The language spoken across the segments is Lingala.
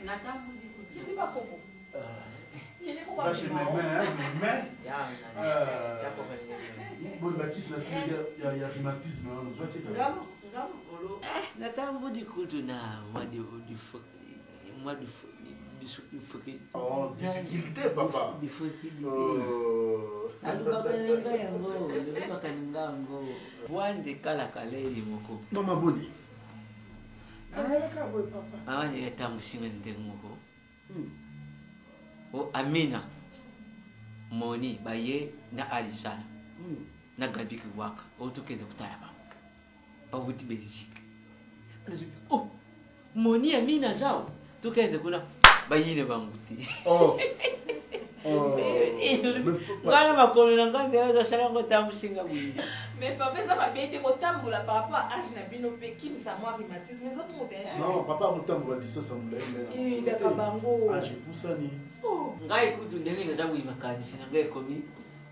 Kende bakoko. Kende koko Va chez mes mains, hein, mes mains. Bon, bakisi na tindi ya rhumatisme wana ozwaki nga mokolo natamboli kutu na mois de mois de Oh, difficulté papa. Difficulté. Oh. Alobaka na ngai yango, alobaka na ngai yango. Bwande kala kala eli moko. Mama boni. Alaka boye papa. Mama ni etambusi nga ndenge moko. O Amina. Moni baye na Alisala. Na Gabi Kiwaka. O tokende kotala bango. Bawuti Belgique. Oh, moni Amina aza tokende kuna bayine bango te. Oh. Oh. Ngai na makolo na ngai nde azasala yango tambusinga boye. Mais papa eza mabe te kotambola par rapport à âge na bino mpe kimisa mwa rhumatisme eza bongo te. Non, papa akotambola distance ya molai. Daka bango. Âge epusani. Ngai kutu ndenge naza boye makanisi na ngai ekomi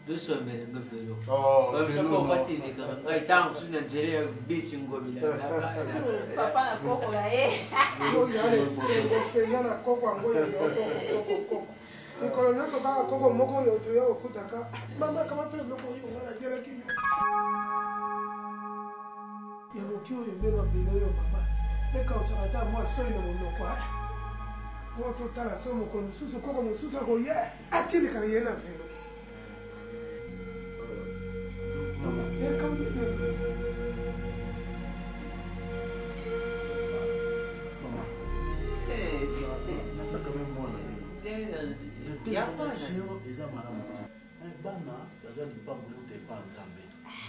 tosombela nga velo. Oh, Babisoko batindikaka ngai ntango mosusu na nzela ya bisi ngobila. Papa na koko na ye. Oyo ya esengo mpenza na koko yango ya yo koko koko koko. Mikolo nyonso kaka koko moko oyo toya kokutaka mama kamata eloko oyo nga nalielaki yo. Ya moki oyo nde mabele oyo mama ekausaka ata mwa soi na monoko po totala so mokolo mosusu koko mosusu akoya atindikaka ye na velo. Mama, Mama, naza quand même mwana bino. Eza malamu te. Bana baza lipamboli uta epa Nzambe.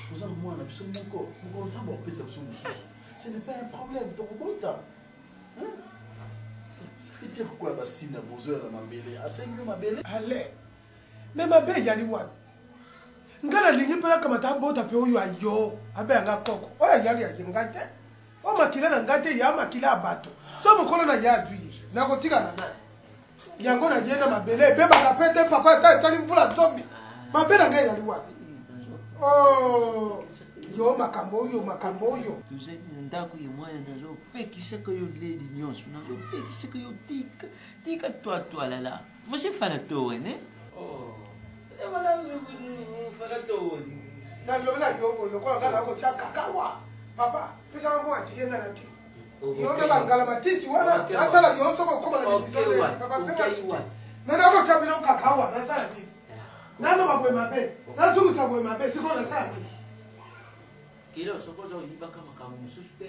Toza na mwana biso moko, moko Nzambe akopesa biso mosusu. Ce n'est pas un problème, tokobota. Ça veut dire quoi basina bozoya na mabele? Asengi yo mabele? Ale. Me mabe eyali wapi? Nga nalingi mpe nakamata abota mpe oyo ayo abeya nga koko oyo ayali ya nga te oyo makila na nga te ya makila ya bato so mokolo na ye adwi ye nakotika na nani yango na ye na mabele ebebaka mpe te papa ata etali mvula nzombi mabe na ngai eyali wapi? Oh, yo makambo oyo makambo oyo tozali na ndako ya mwana nazopekisaka yo leli nyonso nazopekisaka yo tika tika twatwalala. Você fala toa, né? Oh. Você fala, fala toa. Nalobi na yo boye lokola ngai nakotia kakawa papa pesaka mbongo atike ngai nake yo nde bangala matisi wana natala yo soki okoma na libiso papa me nakotia bino kakawa nasala nini naloba boye mabe nazungisa boye mabe sikoyo nasala nini kilo soki oza oyibaka makambo mosusu te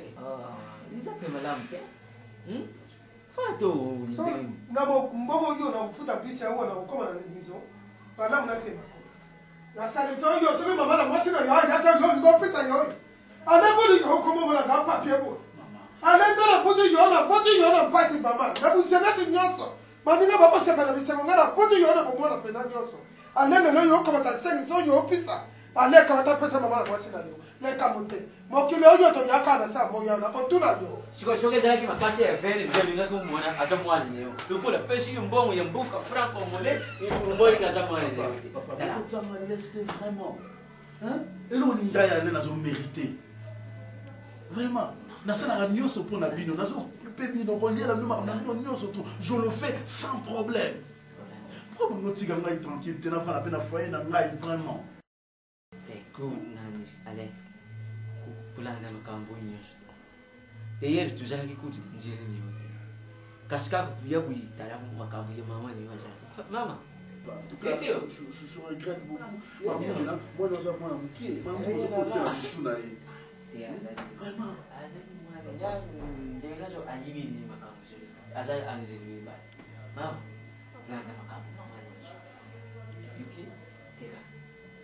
eza mpe malamu te. So, na mbongo oyo nakofuta bisi yango nakokoma na maison malamu nakende makolo na salete oyo soki mama na mwasi na yo ayaka yo olingi opesa yo oyo ale boni yo okoma omona nga papie boye ale nga nabuti yo nabuti yo na mpasi mama na buzenesi nyonso baninga bakosepela bisengo nga nabuti yo na bomona mpenza nyonso ale lelo yo okamata sengi so yo opisa ale kamata pesa mama na mwasi na yo likambo te mokili oyo toyaka na sa moya na kotuna yo. Sikoyo soki ezalaki makasi ya vene nde olingaki omona aza mwana na yo lokola apesi yo mbongo ya mboka franc congolais omoniki aza mwana na yo te. Papa, bokotianga leste vraiment. Eloko nini ngai ale nazo mérité. Vraiment, nasalaka nyonso mpo na bino, nazo mpe bino koliela bino makambo na bino nyonso tout. Je le fais sans problème. Pourquoi bongo tika ngai tranquille te nafanda mpe na foyer na ngai vraiment. Te ko nani ale kolanda makambo nyonso te. D'ailleurs tozalaki kutu na nzela nini te. Kasi kaka kuya boye tala makambo ya mama na yo azalaki. Mama. En tout cas, je regrette beaucoup. Maman, moi, nous avons un moqué. Maman, nous avons tout na ye. Vraiment. Ndenge azo ayibi nini makambo aza angelu ebale. Mama, landa makambo mama nyonso. Yoki teka.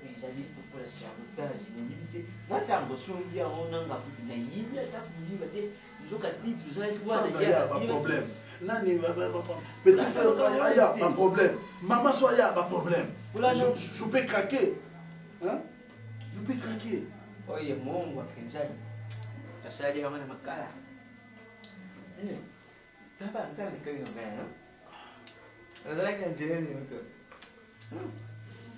Ezali lokola sabotage nayebi te nga ntango osombi yango nanga kutu nayebi ata koyiba te nzoka te tozalaki wana ya baproblème nani petit frère aya baproblème mama so aya baproblème je peux craquer, hein? Je peux craquer. Oyo mongwa mpenza asali yango na makala taba ntana kali na ngai azalaki na nzela nyoto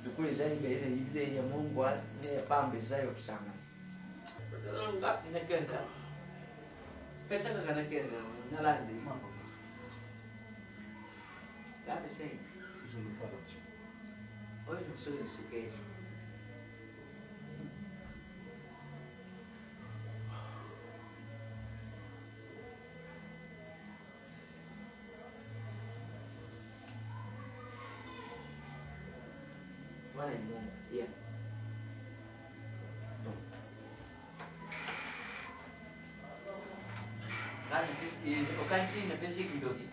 lokola eza ibele nayebi ya mongwa ne ya pamba eza ya kosangana ngapi nakenda pesa kaka nakenda nalandi. Ngabe seyini? Je n'ai pas d'argent. Oyo nokusuke zisukela. Mwana imungu. Yeah. Non. Okanisi napesi kindoki.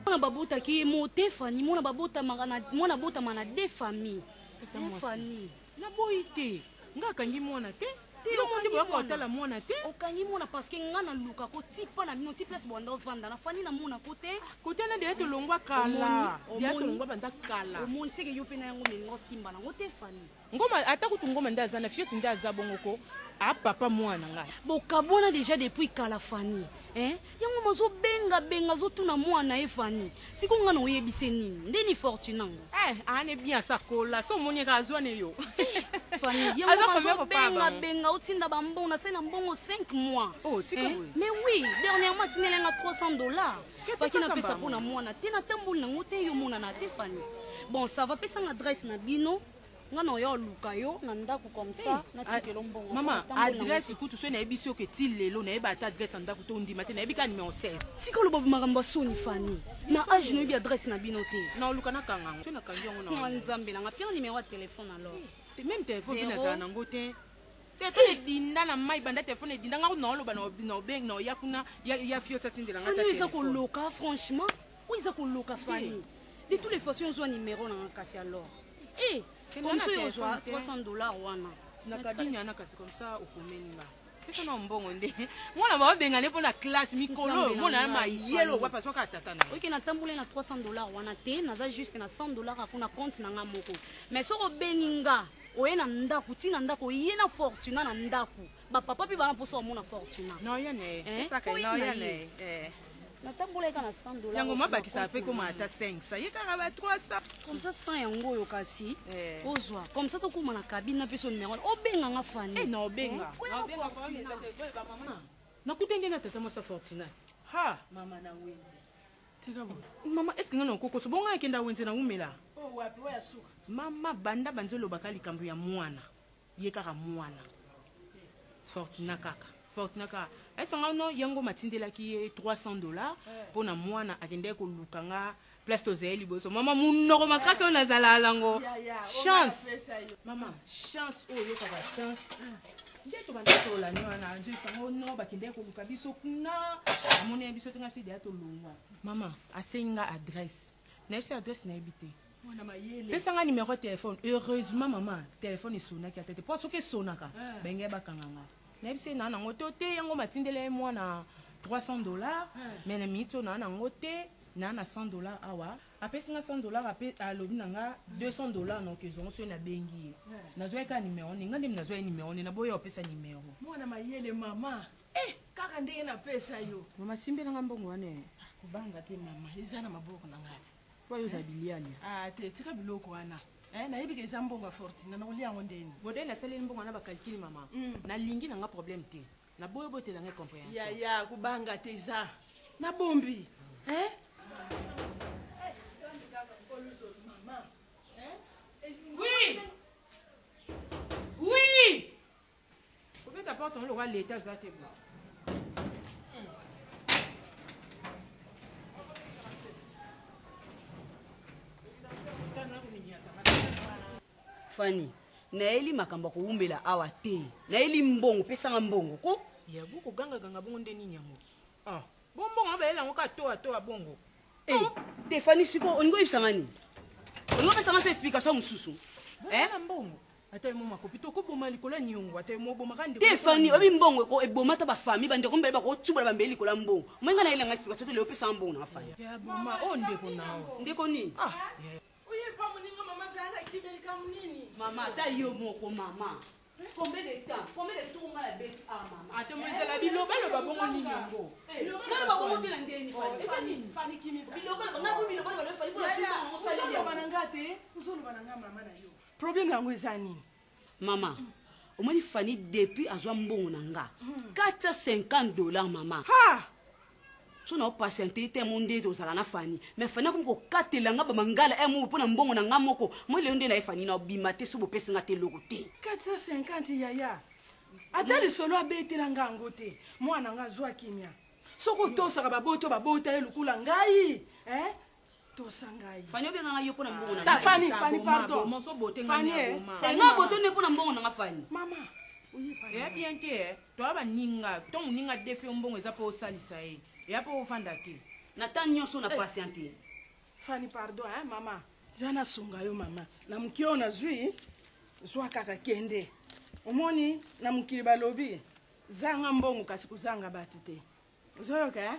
Mwana babotaki ye mo te Fanny, mwana babotamaka na mwana abotama na deux familles. Tata Hein, mwasi. Fanny. Naboyi te. Nga akangi mwana te. Te, Bino mondi okangi boyaka mwana. kotala mwana te. Okangi mwana parce que nga naluka ko ti pa na bino ti place bwanda ovanda na Fanny namona ko te. Kote na deya tolongwa kala. Omoni, Deya omoni. tolongwa banda kala. Omoni seke yo mpe na yango melinga osimba nango te Fanny. Ngoma ata kutu ngoma nde aza na fioti nde aza bongo ko a papa mwana ngai. Bokabwana déjà depuis kala Fanny. Hein? Yango mazobenga benga azotuna mwana ye Fanny. Sikoyo nga na oyebise nini? Ndeni fortune yango. Eh, ane bien sa kola. So omoni kaka azwa ne yo. Fanny, yango Aza famille ya papa mazobenga bango. benga otinda bambongo nasali na mbongo 5 mois. Oh, tika Hein? boye. Mais oui, dernièrement atindeli nga 300 dollars. Ke Faki pesaka napesa bango. mpo na mwana te natamboli nango te yo monana te Fanny. Bon, ça va pesanga adresse na bino. Nga na oya oluka yo na ndako comme ça natikela mbongo. Mama, Natamboli nango adresse te. kutu so nayebi soki ti lelo nayeba ata adresse ya ndako to ondima te nayebi kaka numero 16. Tika oloba makambo ya soni Fanny. Na age noyebi adresse na bino te. Na oluka nakanga yango. So nakangi yango na Mwa nzambe nanga pia numéro ya téléphone alors. Te- même téléphone mpe Zéro. nazala nango te. Telefone edinda na mai banda telefone edinda nga na oloba na obeng na oya kuna ya ya fioti atindela nga Fanny ata oyo eza telefone. koloka franchement. Oyo eza koloka Fanny. De toutes les façons ozwa numéro nanga kasi alors. Eh, Comme na ça oyo ozwa telefone te. 300 dollars wana. Na kabini yana kasi comme ça okomeli nga. Pesa na mbongo nde. Mwana baobengane mpo na classe mikolo Nzambe na mona na ngai, mayele Fanny. owa soki atata na. oke natamboli na 300 dollars wana te naza juste na 100 dollars akuna compte na nga moko mais soki obengi nga oye na ndako ntina ndako oye na fortuna na ndako bapapa mpe bana mposa bamona fortuna Na oya na ye. Eh? Pesaka ye, na Oye oya na na ye. ye. Eh. natambolaki kaka na 100 dollars Yango okuna mabakisaka compte mpe na koma nga. ata 500 ye kaka ba 300. comme ça 100 yango oyo kasi Eh. ozwa comme ça tokóma na kabine napesa numero wana obenga nga fani Eh, na obenga. Eh? Na obenga Fortuna. problème eza te. Boye ba mama. Nakuta nde na tata mwasi Fortuna. Ha. Mama na wenze. Tika boye. Mama, est-ce que nga na okokoso bongo akenda wenze na umela? Oh wapi oya suka. Mama banda banzi olobaka likambo ya mwana. Ye kaka mwana. Fortuna kaka. Fortuna kaka. Esanga no yango matindelaki ye 300 dollars mpo na mwana akendaki koluka nga place tozali liboso. Mama munoko makasi oyo nazala yango. Ya, ya, Chance. oyo napesa yo. Mama, chance oyo oyokaka chance. Nde tobanda tolani wana nzoyisango no bakendaki koluka biso kuna amoni ya biso te nga biso deya tolongwa. Mama, asengi nga adresse. Nayebisi adresse nayebi te. Mwana mayele. pesa nga numéro ya telefone heureusement mama telefone esonaki ata te mpo soki esonaka benge bakanga nga nayebisi ye naa nango te te yango matindela ye mwana 300 dollars mais na miniti oyo naa nango te naa na 100 dollars awa apesi nga 100 dollars alobi na nga 200 dollars noke ezongo soki nabengi ye nazwaki kaka numero ne nga nde nazwa ye numero ne naboya opesa numero Mwana mayele mama. Eh, kaka ndenge napesa yo. mama simbelanga mbongo wana e. Kobanga te mama, eza na maboko na ngai. po oyo oza bilialia Ah te, tika biloko wana. Eh, nayebi ke eza mbongo ya Fortuna, nakolia yango ndeni. modele nasaleli mbongo wana bakalkile mama nalingi nanga problème te naboyi obotelanga Ya compréhension ya, kobanga te eza. Nabombi. Eh? Mama. Eh? Oui. Oui. Obeta porte on lokola leta aza te bo. fani nayeli makambo ya kowumbela awa te nayeli mbongo pesanga mbongo ko Ya bo kogangaganga bongo nde nini yango? Ah, bombongo yango bayela yango kaka toa toa bongo. Eh, te fani sikoyo olingi oyebisanga nini olingi opesanga so explication mosusu Eh? Bona mbongo. Ata yo mo makopi tokoboma likolo ya niongo ata yo mo obomaka ndeko. te fani oyebi mbongo eboma ata bafamille bandeko mibale bakotubola bambeli likolo ya mbongo moi ngai nayelanga explication te lelo opesanga mbongo nanga fani Ya boma o ndeko nao. ndeko nini Ah, Oye pa moninga mama zala kimelika munini. mama ata yo moko mama combien de temps combien de tour ngai abeti a mama ata mo ezala bilobaloba bongo nini yango? naloba bongo te na ndeni Fani, fani Fani kimisa. bilobaloba ngai ko bilobaloba lelo fani mpona Ya, ya, sisa mosali ozoloba na nga te, ozoloba na nga mama na yo. Problème na yango eza nini? mama omoni fani depuis azwa mbongo na nga 450 dollars mama Ha! So na opatiente te mo nde tozala na Fani. Mais Fani akomi kokatela nga bamangala e mo mpo na mbongo na nga moko. Moi lelo nde na ye Fani na obima te so bopesi nga te eloko te. 450 yaya. Ata lisolo abetela nga yango te. Mwana nga azwa kimia. Soki otosaka baboti oyo babota ye lokola ngai, eh? Tosa ngai. Fani obenga nga yo mpo na mbongo na ngai. Fani, Fani, pardon. Fani, eh. Fani, nga boto nde mpo na mbongo na nga Fani. Mama. Eya bien te eh. Toya baninga, ntango moninga adefi yo mbongo eza mpo osalisa ye. Eya mpo ovanda te. Na temps nyonso na patiente. Fani, pardon, hein, mama. Za nasunga yo mama. Na moke oyo nazwi, zwa kaka kende. Omoni na mokili balobi zanga mbongo kasi kozanga bato te. Ozoyoka eh?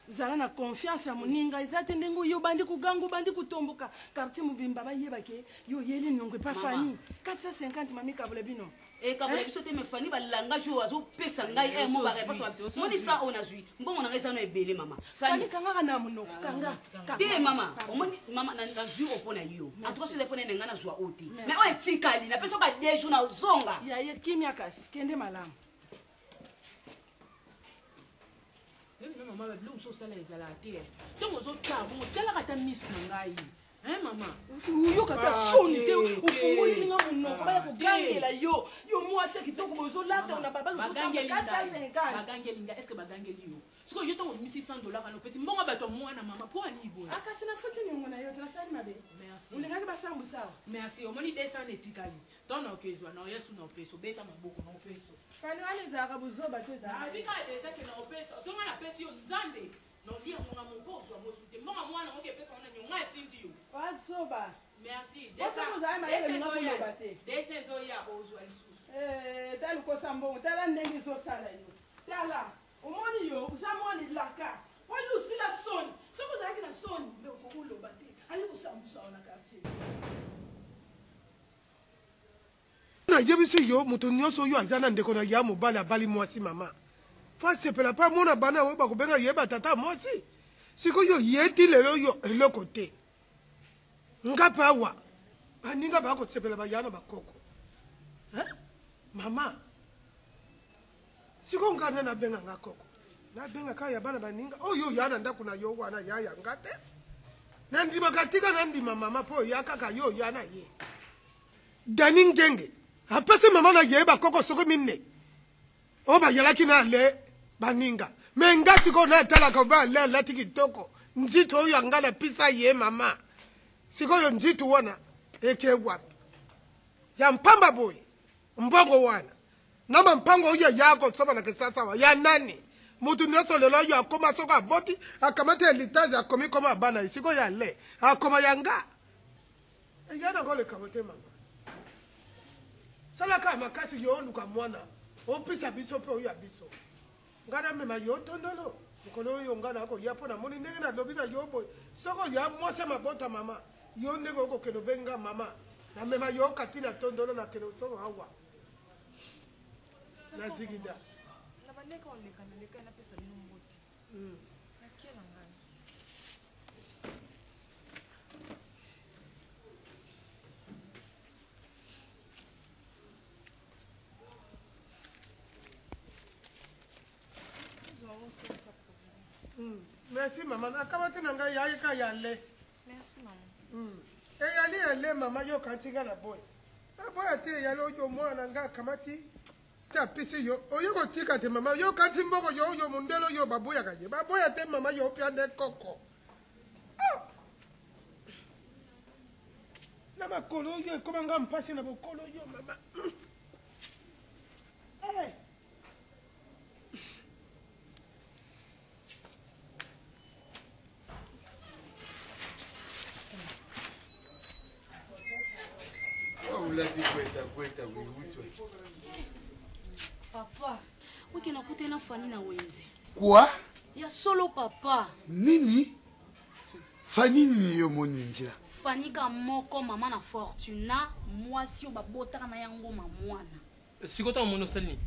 Zala na confiance ya moninga eza te ndenge oyo obandi koganga obandi kotomboka quartier mobimba bayeba ke yo oyeli niongo epa Fani 450 mami kabola bino ekabola biso te mais Fani ba langage oyo azopesa ngai eh mo ba réponse moni sa oyo nazwi mbongo na ngai eza no ebele mama Fani kangaka na monoko kanga te mama omoni mama nazwi oyo mpo na yo en tout cas soki mpo na ngai nazwa oyo te mais oyo etikali napesi oka deux jours nazonga yaye kimia kasi kende malamu. Oyebi na mama ba biloko mosusu osala ezalaka te ntango ozotala bongo talaka ata misu na ngai hein mama oyoka ata soni te ofungoli nga monoko baya kogangela yo yo mwasi ya kitoko boye ozolata na babala ozotamba 450 bagangeli nga est ce que bagangeli yo sikoyo yo ntango obimisi 100 dollar wana opesi mbongo ya bato ya mwana mama mpo ani boye akasi nafuti niongo na yo te nasali mabe merci olingaki basambusa awa merci omoni 200 etikali ntango na okezwa na oyesu na opeso obeta maboko na opeso Fally wana ezalaka buzoba te ezalaka. Nayebi kaka dejà ke na opesa soki nga napesi yo nzambe na olia yango nga moko po ozua ngo su te mbongo ya muana ngo ke pesa ngo na niongo nga atindi yo. Oza zoba. Merci. Po soki ozalaki mayele olinga koloba te. Dessin ezoya ozua lisusu. Eh tala kosa mbongo tala ndenge ezo sala yo tala omoni yo oza mwana elaka po yo osila soni soki ozalaki na soni nde okoki oloba te aye kosambusa yo na quartier. Nayebisi yo moto nionso oyo aza na ndeko na ya mobali abali mwasi mama fo asepela pe amona bana oyo bakobenga ye ba tata mwasi sikoyo ye ti lelo yo eloko te nga pe awa baninga bakosepela baya na bakoko hein mama sikoyo nga nani abenga nga koko nabenga kaka ya bana baninga oyo oya na ndako na yo wana ya ya nga te nandimaka tika nandima mama mpo oya kaka yo oya na ye Danny Ngenge apesi mama na ye ba koko soko minne oyo bayalaki na ale baninga me nga sikoyo natalaka ba ale alati kitoko nzito oyo ya nga napisa ye mama sikoyo nzito wana eke wapi ya mpamba boye mbongo wana na mampango oyo ya kosomba na kisasa wa ya nani mutu nyonso lelo oyo akoma soko aboti akamati heritage akomi koma bana ye sikoyo ale akoma ya nga Eya nango likambo te mama. Sala kaka makasi yo oluka mwana opesa biso mpe oyo ya biso. Nga namema yo tondolo mokolo oyo nga nakoya mpo namoni ndenge nalobi na yo boye soki oya mwasi ya mabota mama yo ndenge okokende obengi nga mama namema yo kati na tondolo nakende osolo awa na zigida. Na bandeko oleka naleka napesa bino mbote. Nakie na ngai. Merci mama, nakamati na ngai yayika ya le. Merci mama. Eyali ya le mama, yo kanti nga na boy. Aboya te eyali oyo mwana nga akamati te apesi yo oye kotika te mama yo kanti mboko yo oyo mondele oyo baboyaka ye baboya te mama yo opia nde koko ah! Na makolo oyo ekoma nga mpasi na bokolo oyo mama hey. Olati kweta kweta wiwutwe. Papa, oke nakutani na Fanny na wenze. Quoi? Ya solo papa. Nini? Fanny nini yo moni njila? Fanny ka moko mama na Fortuna, mwasi oyo babotaka na yango ma mwana. Sikoyo ntango omoni osali nini?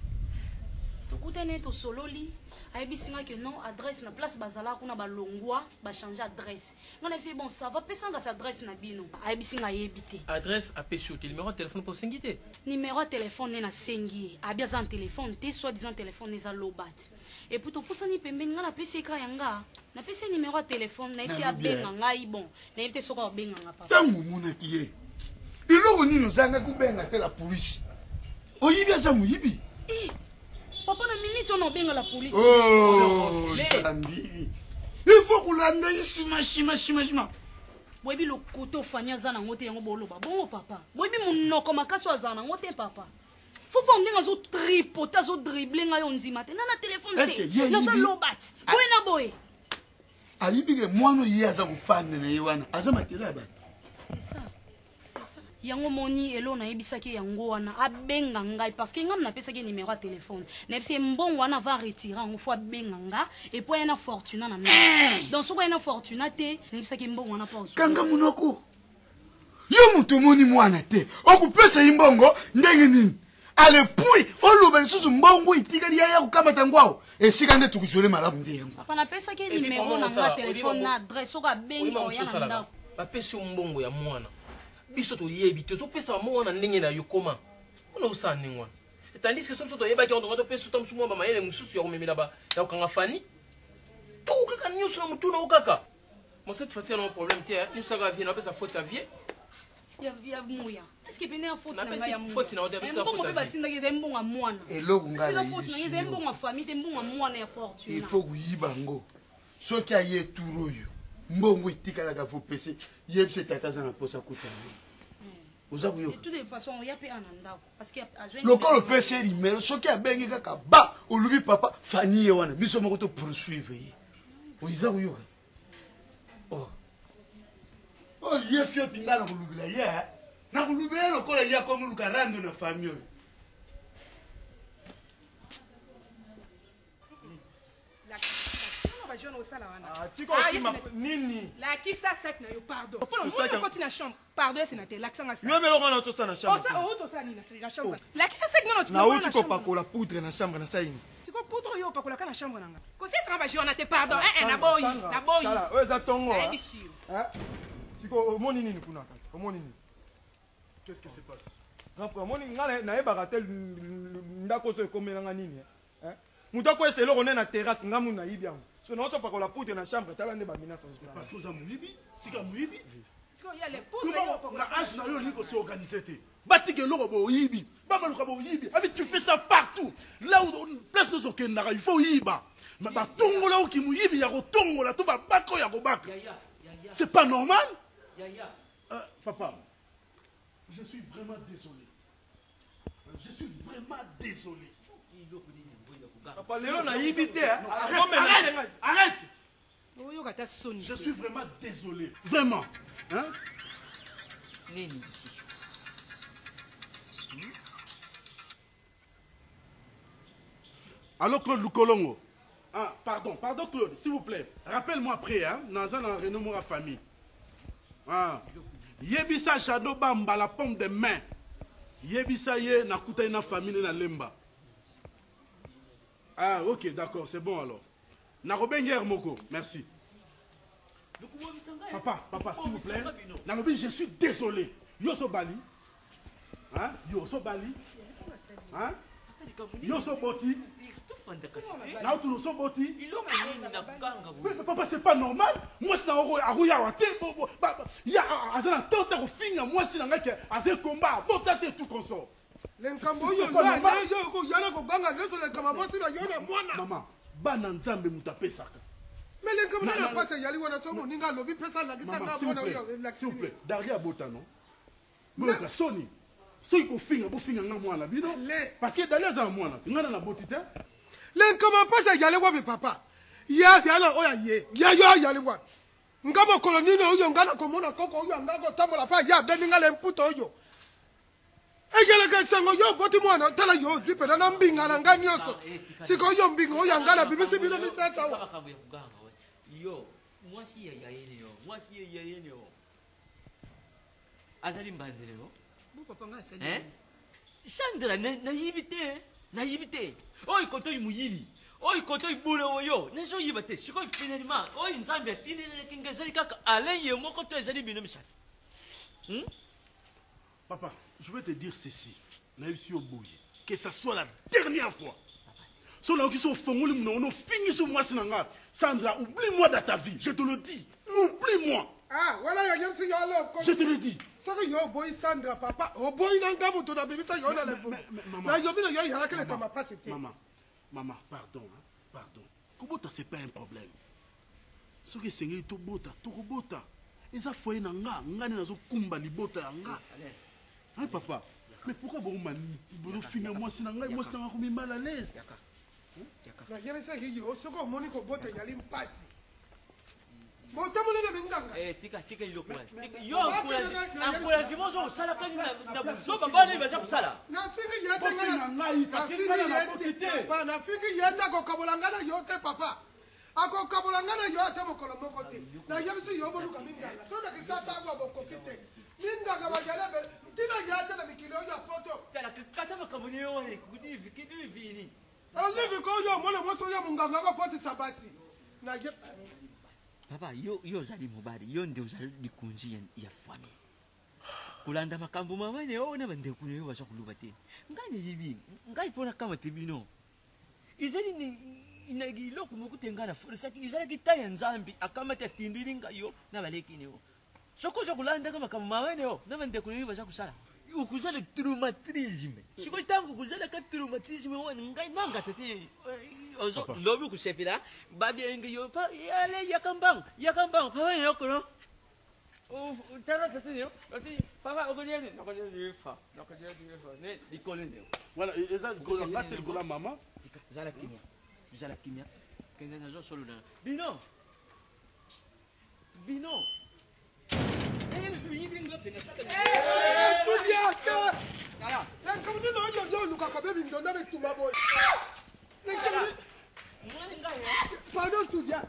Tokutani ye tosololi, ayebisi nga que non adresse na place bazalaka kuna balongwa, ba changer adresse. Nga nayebisi ye bon ça va pesa nga kasi adresse na bino. Ayebisi nga ayebi te. Adresse apesi yo te, numero ya telephone pe osengi te? Numero ya telephone nde nasengi ye, abi aza na telephone te, soit disant telephone ne eza low bat. Et puis topusani pembeni, nga napesi ye kaka ya nga, napesi ye numero ya telephone, nayebisi ye abenga ngai, bon nayebi te soki akobenga nga papa. Tango omonaki ye, eloko nini ozangaki obenga te la police? Oyibi aza moyibi. Eh, papa na minute wana obenga la police. Oh, Nzambi. Il faut kolanda ye sima sima sima sima. Boyebi lokuta ofani aza nango te yango boloba bongo papa. Boyebi monoko makasi oyo azala nango te papa. Fofo ndenge azo tripoter azo dribbler ngai ondima te. Nana telefone te. Naza lobat. Boye na boye. Ayibi ke mwana ye aza kofanda na ye wana aza makila ya bato. C'est ça. Yango moni elo nayebisaki yango wana abenga ngai parce que ngai napesaki numéro ya telefone nayebisi ye mbongo wana va retire yango fo abenga nga epo aya na fortuna na ngai eh! Donc soki aya na fortuna te nayebisaki mbongo wana mpo kanga monoko yo moto omoni mwana te okopesa ye mbongo ndenge nini ale pui oloba lisusu mbongo etikali yaya kokamata yango awa esika nde tokozwele malamu nde yango papa napesaki nimero na nga telefone na adresse soki abengi oya na ndako bapesi yo mbongo ya mwana biso toyebi tozopesa mbongo wana ndenge na yo koma mpona osala ndenge wana tandis que so biso toyebaki yango tonga topesa ta mosusu mwa bamayele mosusu ya komemela ya kokanga fani toko kaka nyonso na motu na yo kaka Bon, cette fois-ci, on a un problème. Nous sommes vieux, on appelle ça faute à vieux. Ya muya. Est-ce que pene ya faute na ngai ya muya? Faute na odia, parce que faute. Mbongo batindaki eza mbongo ya mwana. Eloko ngai na faute na eza mbongo ya famille te mbongo ya mwana ya fortune. Il faut koyiba ngo. Soki aye tour oyo, mbongo etikalaka faut pese. Yebise tata aza na posa kuta yango. Oza koyoka? De toute façon, oya pe ana ndako parce que azwe lokola opesi ye numero soki abengi kaka ba olobi papa fani ye wana biso moko to poursuivre ye. Oza koyoka? Oh. Oh, ye fioti nga nakolobela ye eh. Nakolobela ye lokola ye akomi luka rando na famille oyo. Nini lakisa sac na yo pardon okoti na chambre pardon esena te lakisa nga yo mpe eloko wana tosala na chambre tosala nini na chambre lakisa sac nauti kopakola poudre na chambre nasali nini siko poudre oyo opakolaka na chambre na nga kosesanga ba jeu wana te pardon eh, eh, naboyi naboyi oyo eza tongo siko omoni nini kuna kati omoni nini Qu'est-ce qui se passe? Grand frère, omoni nga nayebaka te ndako oso ekomelanga nini eh? Moto akwesa eloko nde na terrasse nga munu nayibi yango so nauti opakola poudre na chambre tala nde baminasa azosala parce que oza moyibi tika moyibi na age na yo olingi ko s'organiser te batika eloko boyibi babaluka boyibi abi tu fais ça partout là où place nyonso okendaka il faut oyiba batongola oki moyibi ya kotongola to babaka oyo ya kobaka c'est pas normal euh, papa je suis vraiment désolé je suis vraiment désolé papa lelo nayibi te arrête arrête oyoka ata soni je suis vraiment désolé vraiment hein nini lisusu Allô Claude Lukolongo Ah, pardon, pardon Claude, s'il vous plaît. Rappelle-moi après, hein, dans un réunion la famille. Ah. Yebisa Jado Bamba la pompe de main. Yebisa ye na kutani na famille na Lemba. Ah, ok, d'accord, c'est bon alors. Nakobengi heure moko, merci. Papa, papa, s'il vous plaît. Nalobi, je suis désolé. Yo so bali. Hein? Yo so bali. Hein? Yo so boti. Na otuna so boti. Mais papa, c'est pas normal. Mwasi na oko akoya wa te. Ya aza na temps ya kofinga mwasi na ngai ke aza combat. Bota te tout consort. Lenkambo oyo yo koganga nyonso lenkamba mwasi na yo na mwana. Mama, bana Nzambe moto apesaka. Mais lenkambo na pasi eyali wana soki moninga alobi pesa alakisa nga mwana oyo elakisi. S'il vous plaît, Daria abota non? Boyoka soni. Soki kofinga bofinga nga mwana bino parce que Daria aza na mwana te. Nga na naboti te. Lenkamba pasi eyali wapi papa? Ye azali na oyo aye. Ye yo ayali wapi? Nga mokolo nini oyo nga nakomona koko oyo anga kotambola pa ye abendi nga le mputa oyo. Ekelaka esengo yo oboti mwana tala yo ozwi mpena na mbinga na ngai nyonso sikoyo mbinga oyo ya ngai nabimisi bino misato awa. Makambo ya koganga yo mwasi ya yayene yo mwasi ya yayene yo azali mbanzele yo papa ngai asali Sandra nayibi te nayibi te. Oyo kotoyi moyibi. Oyo kotoyi bule oyo. Nazoyeba te. Sikoyo finalement oyo Nzambe atindelaki nga ezali kaka Alain ye moko to ezali bino misato. Papa, je vais te dire ceci. Nayebisi yo boye. Que ça soit la dernière fois. So nayoki so ofongoli monoko na ofingisi mwasi na nga. Sandra, oublie-moi dans ta vie. Je te le dis. Oublie-moi. Ah, wana yo nyonso yo alo. Je te le dis. Soki yo oboyi Sandra papa, oboyi na nga moto na bebisa yo na levo. Na yo bino yo yalaka le kama pasi te. Maman, maman, pardon, hein, pardon. Kobota c'est pas un problème. Soki esengeli tobota, tokobota. Eza foyer na nga, nga nde nazokumba libota ya nga. Hein papa? Mais pourquoi bozofinga mwasi na ngai, mwasi na ngai akomi mal à l'aise? Nayebisaki yo soki omoni kobota ezali mpasi. Botambola na minganga. Eh, tika tika eloko wana. Yo encouragement ozo kosalaka nini na buzoba bana oyo baza kosala. Nafingi ye te ngai te papa, nafingi ye te akokabola ngai na yo te papa. Akokabola ngai na yo ata mokolo moko te. Nayebisi yo boluka minganga. Soki na Kinshasa awa bokoki te. Minganga bazali ebele. Ntina ye te na mikili oyo ya poto. Tala kata makambo na yo wana ekudivini. Olive ko oyo mwana mwasi oyo monganga akopotisa basi. Naye Papa, yo, yo ozali mobali, yo nde ozali likonzi ya, ya famille. Kolanda makambo mama na yo na bandeko na yo baza koloba te. Ngai nayebi, ngai mpo nakamata bino. Ezali ni, na eloko moko te ngai nafolisaki, ezalaki ta ya Nzambe akamati atindeli ngai yo na baleki na yo. Soki oza kolandaka makambo mama na yo na bandeko na yo baza kosala, okozala traumatisme. Sikoyo ntango okozalaka traumatisme wana, ngai nanga tete ozo lobi okosepela babenge yo pa ale yaka mbangu yaka mbangu papa na yo kono tala tete na yo papa okolia nini nakolia lifa nakolia lifa ne likolo na yo wana eza likolo nga te likolo ya mama. Zala kimia, zala kimia, kende nazosolola bino bino Subiaka! Likambo nini oyo yo olukaka be bindonda bitumba boye? Pardon Tudia.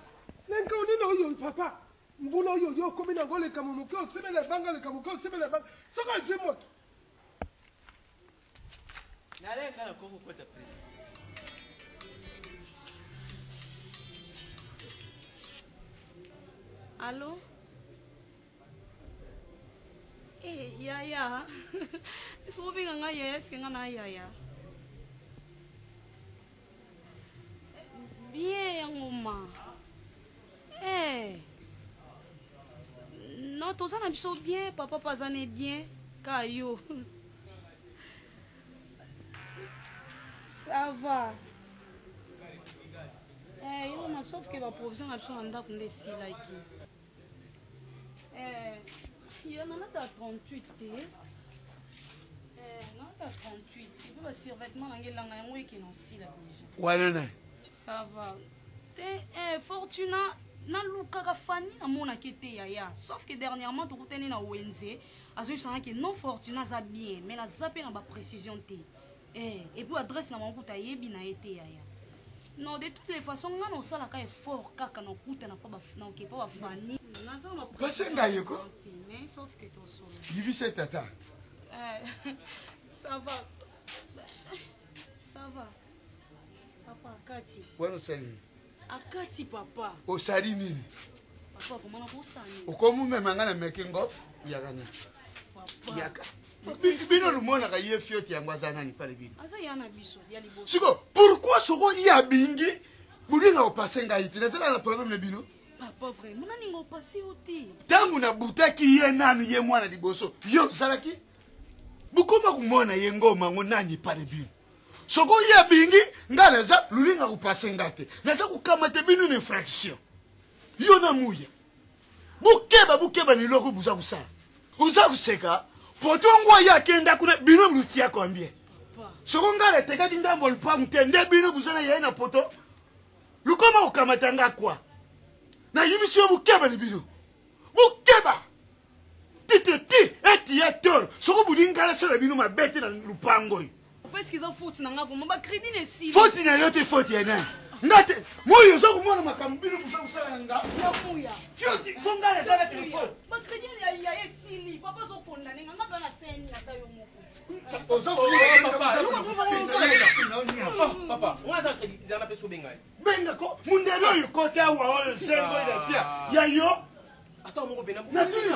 Likambo nini oyo papa? Mbula oyo yo okomi nango likambo moke osemela ebanga likambo moke osemela ebanga soki azwi moto. Nalenga na koko kota prison. Allô? Eh, yaya. Est-ce que obenga nga yaya? Est-ce que nga na yaya? Bien yango ma. Eh. Non, toza na biso bien, papa pa aza ne bien, ka yo. Ça va. Eh, yo ma sauf que ba provision na biso na ndako nde esilaki. Eh, ya nalata 38 te. Eh, nalata 38. Mpe ba survêtement na ngai elanga yango ekende osila déjà. Wana nani? Ça va. Te, eh, Fortuna nalukaka Fanny namonaki te yaya. Sauf que dernièrement tokutani na wenze, azoyebisa nga ke non Fortuna aza bien, mais naza mpe na ba précision te. Eh, et puis adresse na bango kuta ayebi na ye te yaya. Non, de toutes les façons nga naosalaka effort kaka nakutana mpo naoke mpo ba Fanny. Naza na ba Pase ngai ye ko? te, mais sauf que tosolo. Yebisa tata. Eh, ça va. Ça va. Papa akati. Wana osali nini? Akati papa. Osali nini? Papa vraiment nakosala nini? Okomumema nga na making of yaka na. Papa. Yaka. Bino lumonaka ye fiote yango aza nani pale bino? Aza ya na biso ya liboso. Siko pourquoi soko ye abingi bolinga kopase ngai te nazala na problème na bino? Papa vraiment nani ngo pase yo te. Ntango nabutaki ye nanu ye mwana liboso yo ozalaki bokoma komona ye ngoma ngo nani pale bino? Soko ye abingi nga naza lulinga kopase nga te naza kokamata bino na infraction yo na muya bokeba bokeba na eloko boza kosala oza koseka poto ngo ye akenda kuna bino lutia combien soko nga natekaki ndambo ya lupangu te nde bino boza na ye na poto lukoma kokamata nga kwa nayebisi yo bokeba na bino bokeba tite ti eti ya toro soko bolingi nga nasala bino mabe te na lupango oyo Parce qu'ils ont faute na nga vraiment ba crédit na esili. Faute na yo te faute ya nani? Nga te. Moi oza komona makambo bino boza kosala na nga. Ya muya. Fioti fo nga naza na telefone. Ba crédit ya ya esili. Papa zo condamner nga nga na seni ata yo moko. Papa, nga aza crédit zana pe sobenga ye. Benga ko mundele oyo kote awa oyo zengo ila pia ya yo. Ata moko bena. Natuni.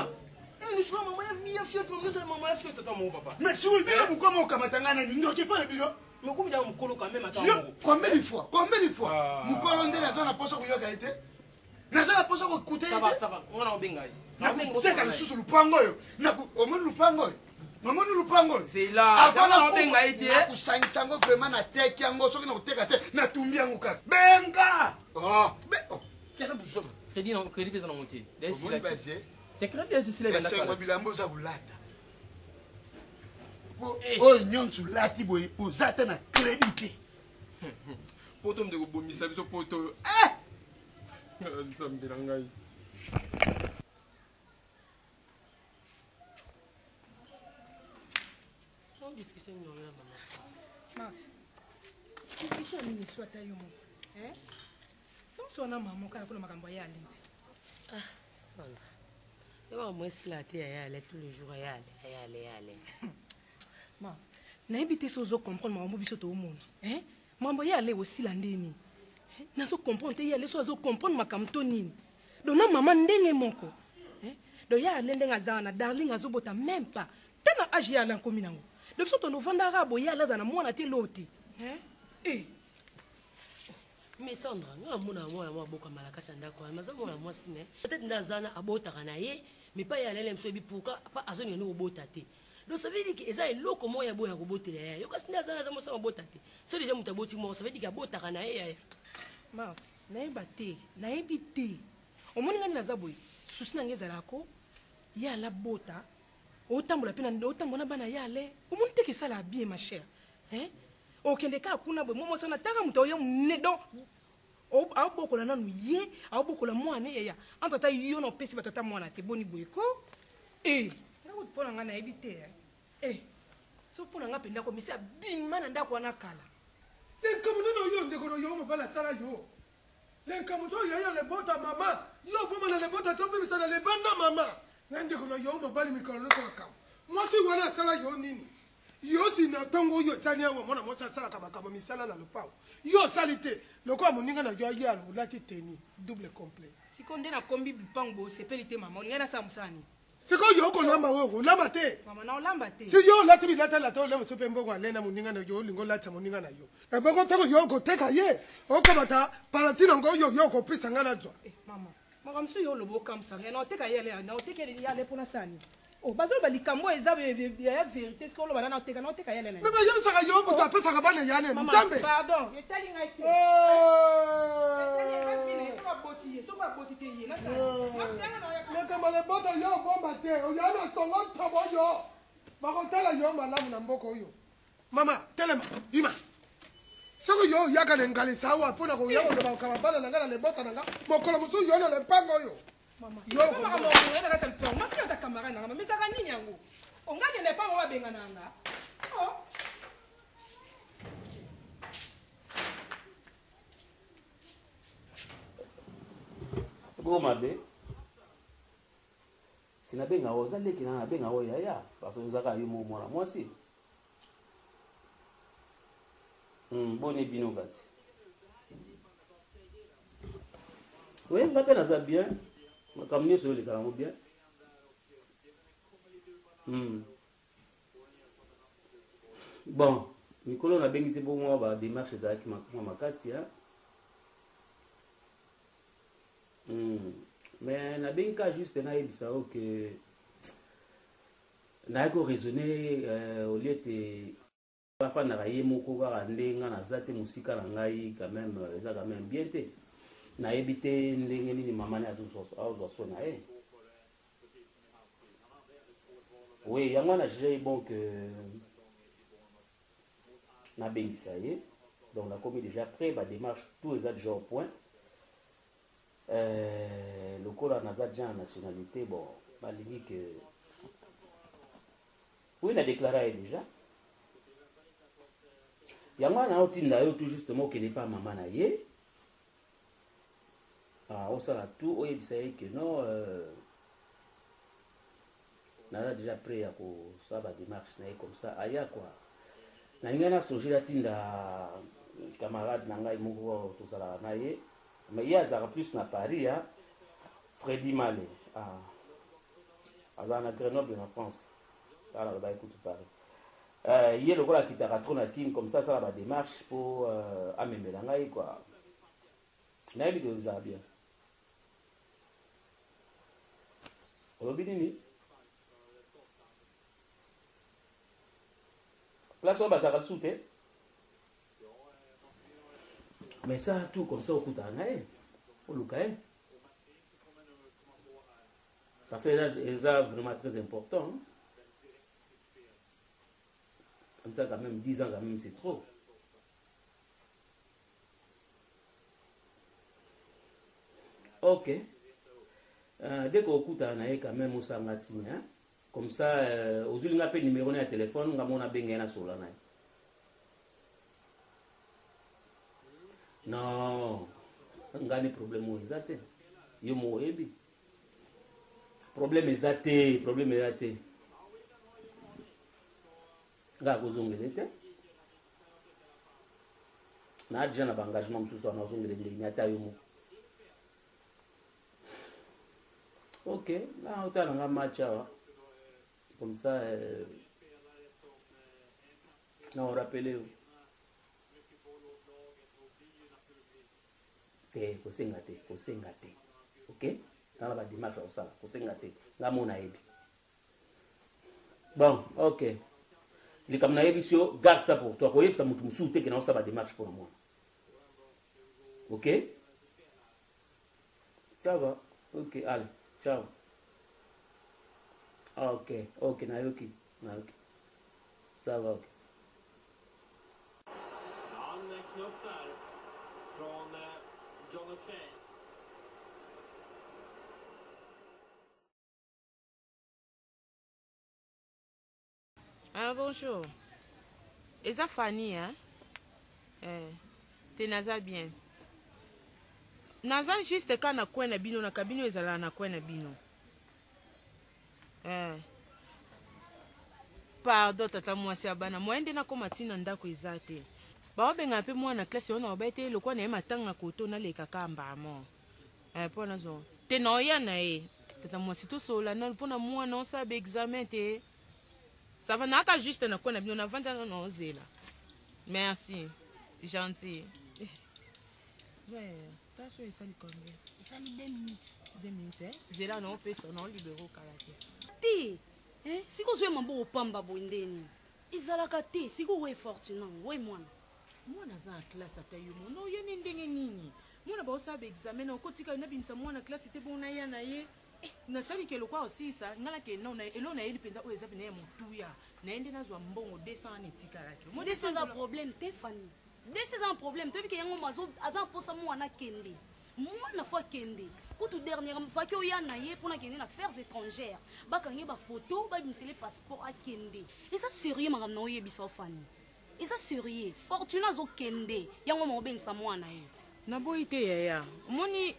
Eh, nisika mama ya ya fiat, mama ya mama ya fiat ata moko papa. Mais si bino bokoma okamata ngai nani ndoki mpo na bino. Mais komi da mokolo quand même ata Yo, moko. combien de fois? Combien de fois? Ah. Mokolo nde naza na posa koyoka ye te. Naza na posa kokuta ye Ça va, te. ça va. Nga na obenga ye. Nakoteka lisusu lupango oyo. Omoni lupango oyo? Omoni lupango oyo? Zela, Avant zela nakufa, obenga ye te. nakosangisa yango vraiment nateki yango soki nakoteka te natumbi yango kaka. Benga! Oh, be oh. Tiaka buzoba. Crédit non, crédit pesa na monte. Omoni bazie? Te crédit esila ebanda Esengo kala. bilamba oza kolata. Po oyo nyonso olati boye oza te na crédit te. Poto mde kobomisa biso poto oyo. Eh! Nzambe na ngai. Discussion nini oyo na mama? Marthe, discussion nini so ata yo moko eh? Nyonso wana mama kaka mpona makambo ya alindi. Ah, Sandra. Yo makambo esila te ya yale tous les jours ya yale, ya yale, ya yale. Ma, nayebi te so ozo comprendre makambo biso toomona. Eh? Makambo ya ale osila nde nini? Eh? Nazo comprendre te ya ale so azo comprendre makambo to nini? Donc na mama ndenge moko. Eh? Donc ya ale ndenge aza wana darling azobota même pas. Te na age ya ale akomi nango. Donc biso tonovandaka boye ale aza na mwana te loo te. Eh? Eh. Mais Sandra, nga mona mwana mwa boka malakasi ya ndako wana, maza mwana mwasi mais peut-être nda azana abotaka na ye, mais pas ya lele mso ebi pourquoi pas azoni ngo kobota te. Donc ça veut dire que eza eloko moko ya boya kobotela ya. Yo kasi nda azana aza mwasi abota te. So déjà mutu aboti moko, ça veut dire que abotaka na ye ya. Marthe, nayeba te, nayebi te. Omoni ngani naza boye, souci na ngai ezalaka ko ye ala bota, otambola pe na otambola na bana ye ale. Omoni te ke esala bien ma chère. Hein? Okende kaka kuna boye, mwa mwasi wana tanga moto oyo monene donc aobokola nanu ye, aobokola mwana ye ya. Entre ata yo na opesi bato ata mwana te, boni boye ko? Eh, nga kutu mpo na ngai nayebi te, eh. Eh, so mpo na ngai mpenza ko mesi abima na ndako wana kala. Likambo nini oyo ndeko na yo mobali asala yo? Likambo so yaya lebota mama, yo oboma na lebota to obimisa na libanda mama. Na ndeko na yo mobali mikolo nyonso makambo. Mwasi wana asala yo nini? Yo si na ntongo oyo etali awa mwana mwasi asalaka makambo misala na lopango. Yo osali te, lokola moninga na yo aye olati tenue double complet. Sikoyo nde nakombi lupango boye osepeli te mama, olingai nasala mosala nini? Sikoyo yo okolamba oyo okolamba te. Mama na olamba te. Si yo olati bilatalata olamba so mpe mbongo alena moninga na yo olingi olatisa moninga na yo. Ebongo ntango yo okoteka ye okomata palantino yango oyo yo okopesa ngai nazwa. Eh, mama, makambo mosusu yo oloba okamwisa ngai, na oteka ye ale, na oteka ye ale mpo nasala nini? Oh, bazoloba likambo oyo eza ya vérité, soki oloba na oteka, na oteka ye ale na Me bayebisaka yo moto apesaka bana ya nani? Mama, Nzambe. pardon, etali ngai te. Oh. Etali ngai te, soki baboti ye, soki baboti te ye, nasala nini? Likambo lebota yo obomba te, oya na songo ntobo yo. Bakotala yo malamu na mboka oyo. Mama, telema, bima. Soki yo oyaka na ngalisa awa mpo na koya koloba kokaba bana na ngai na lebota na ngai, mokolo mosusu yo na lempango oyo. Mama, Yo soki makambo ya koya na kati ya lupango, mafina ata camarade na ngai, mama, ezalaka nini yango? Oh, ngai kende epai mama abengana nga. Oh. Bo mabe. Si nabenga yo, oza leki na nabenga yo yaya, parce que ozaka yo moko mwana mwasi. Boni bino kasi. Oui, nga pe naza bien. Makambo nyonso eleka yango bien. Bon, mikolo nabengi te mpo mwa ba démarche ezalaki mwa makasi, hein. Mais nabengi kaka juste nayebisa yo que nayaki koraisonner au lieu te bafandaka ye moko kaka nde nga naza te mosika na ngai quand même, eza quand même bien te. Nayebi te ndenge nini mama ne azozwa so na ye. Oui, yango wana jugé bon que nabengisa ye. Donc nakomi déjà prêt, ba démarche tout eza déjà au point. Lokola naza déjà na nationalité, bon, balingi que oui, na déclaré ye déjà. Yango wana naotinda yo tout justement okende pa mama na ye. Ah, osala tout oyebisa ye que non, Naza déjà prêt ya kosala ba démarche na ye comme ça aya quoi. Nalingai na songe natinda camarade na ngai moko tozalaka na ye mais ye azalaka plus na Paris hein. Freddy Male ah. Azalaka na Grenoble na France. Tala nalobaki kutu Paris. Euh, ye lokola akitaka trop na Kin comme ça asala ba démarche po euh, amemela ngai quoi. Nayebi ke ozala bien. Olobi nini? Place oyo bazalaka lisusu te? Mais ça tout comme ça okutana na ye oluka ye parce que eza vraiment très important hein? Comme ça quand même 10 ans quand même c'est trop. Ok. Euh, dès qu'okutana na ye quand même osanga signe hein? Comme ça euh, ozwili nga mpe numero na ya telefone nga mona benga ye nasolola na ye. Non, nga ni problème oyo eza te. Yo moko oyebi. Problème eza te, problème eza te. Nga akozongela te. Na déjà na ba engagement mosusu wana ozongela ndenge ata yo moko. Ok, na otala nga match awa. Comme ça euh, na orapele yo. Te, kosenga te, kosenga te. Ok? Tala ba démarche ya kosala, kosenga te. Nga mona nayebi. Bon, ok. Likambo nayebisi yo, garde ça pour toi. Koyebisa moto mosusu te ke na osala ba démarche mpo na mwana. Ok? Ça va. Ok, allez. Ciao. Ok, ok, nayoki, nayoki. Ça va, ok. Ja, en knuff där från John O'Shea. Ah, bonjour. Eza Fanny, hein? Eh, te naza bien. Naza juste ka na coin na bino, na cabine ezala na coin na bino. Eh. Pardon tata mwasi ya bana, moyen nde nakoma ti na ndako eza te. Baobenga mpe mwana classe oyo na oba ete lokwa na ye matanga koto naleka ka mbamo. Eh, mpo nazo te na oya na ye. Tata mwasi tosolola nanu mpo na mwana osala ba examen te. Ça va naka juste na coin na bino na vanda na ozela. Merci. Gentil. Ouais, taso esali combien? Esali 2 minutes. 2 minutes eh? Zela na opesa na libero kala te. Te. Eh, siko ozoya maboko pamba boye nde nini? Ezalaka te, siko oye Fortuna, oye mwana. Mwana aza na classe ata yo mona oye ne ndenge nini? Mwana baosala ba examen na okotika yo nabimisa mwana classe te bongo naya na ye. Eh, nasali ke lokwa osilisa nga nakende nao na eloko nayeli mpenza oyo eza mpenza ya motuya naye nde nazwa mbongo 200 wana etikalaki. Omoni 200 eza problème te Fanny. 200 eza problème toyebi ke yango aza na mposa mwana akende. Mwana fo akende. Kutu dernièrement faki oya na ye mpona akende na affaires étrangères. Bakangi ba photo, babimisele passeport akende. Eza sérieux makambo na oyebisa yo Fanny. Eza sérieux. Fortuna azokende. Yango mama obengisa mwana ye. Naboyi te yaya. Omoni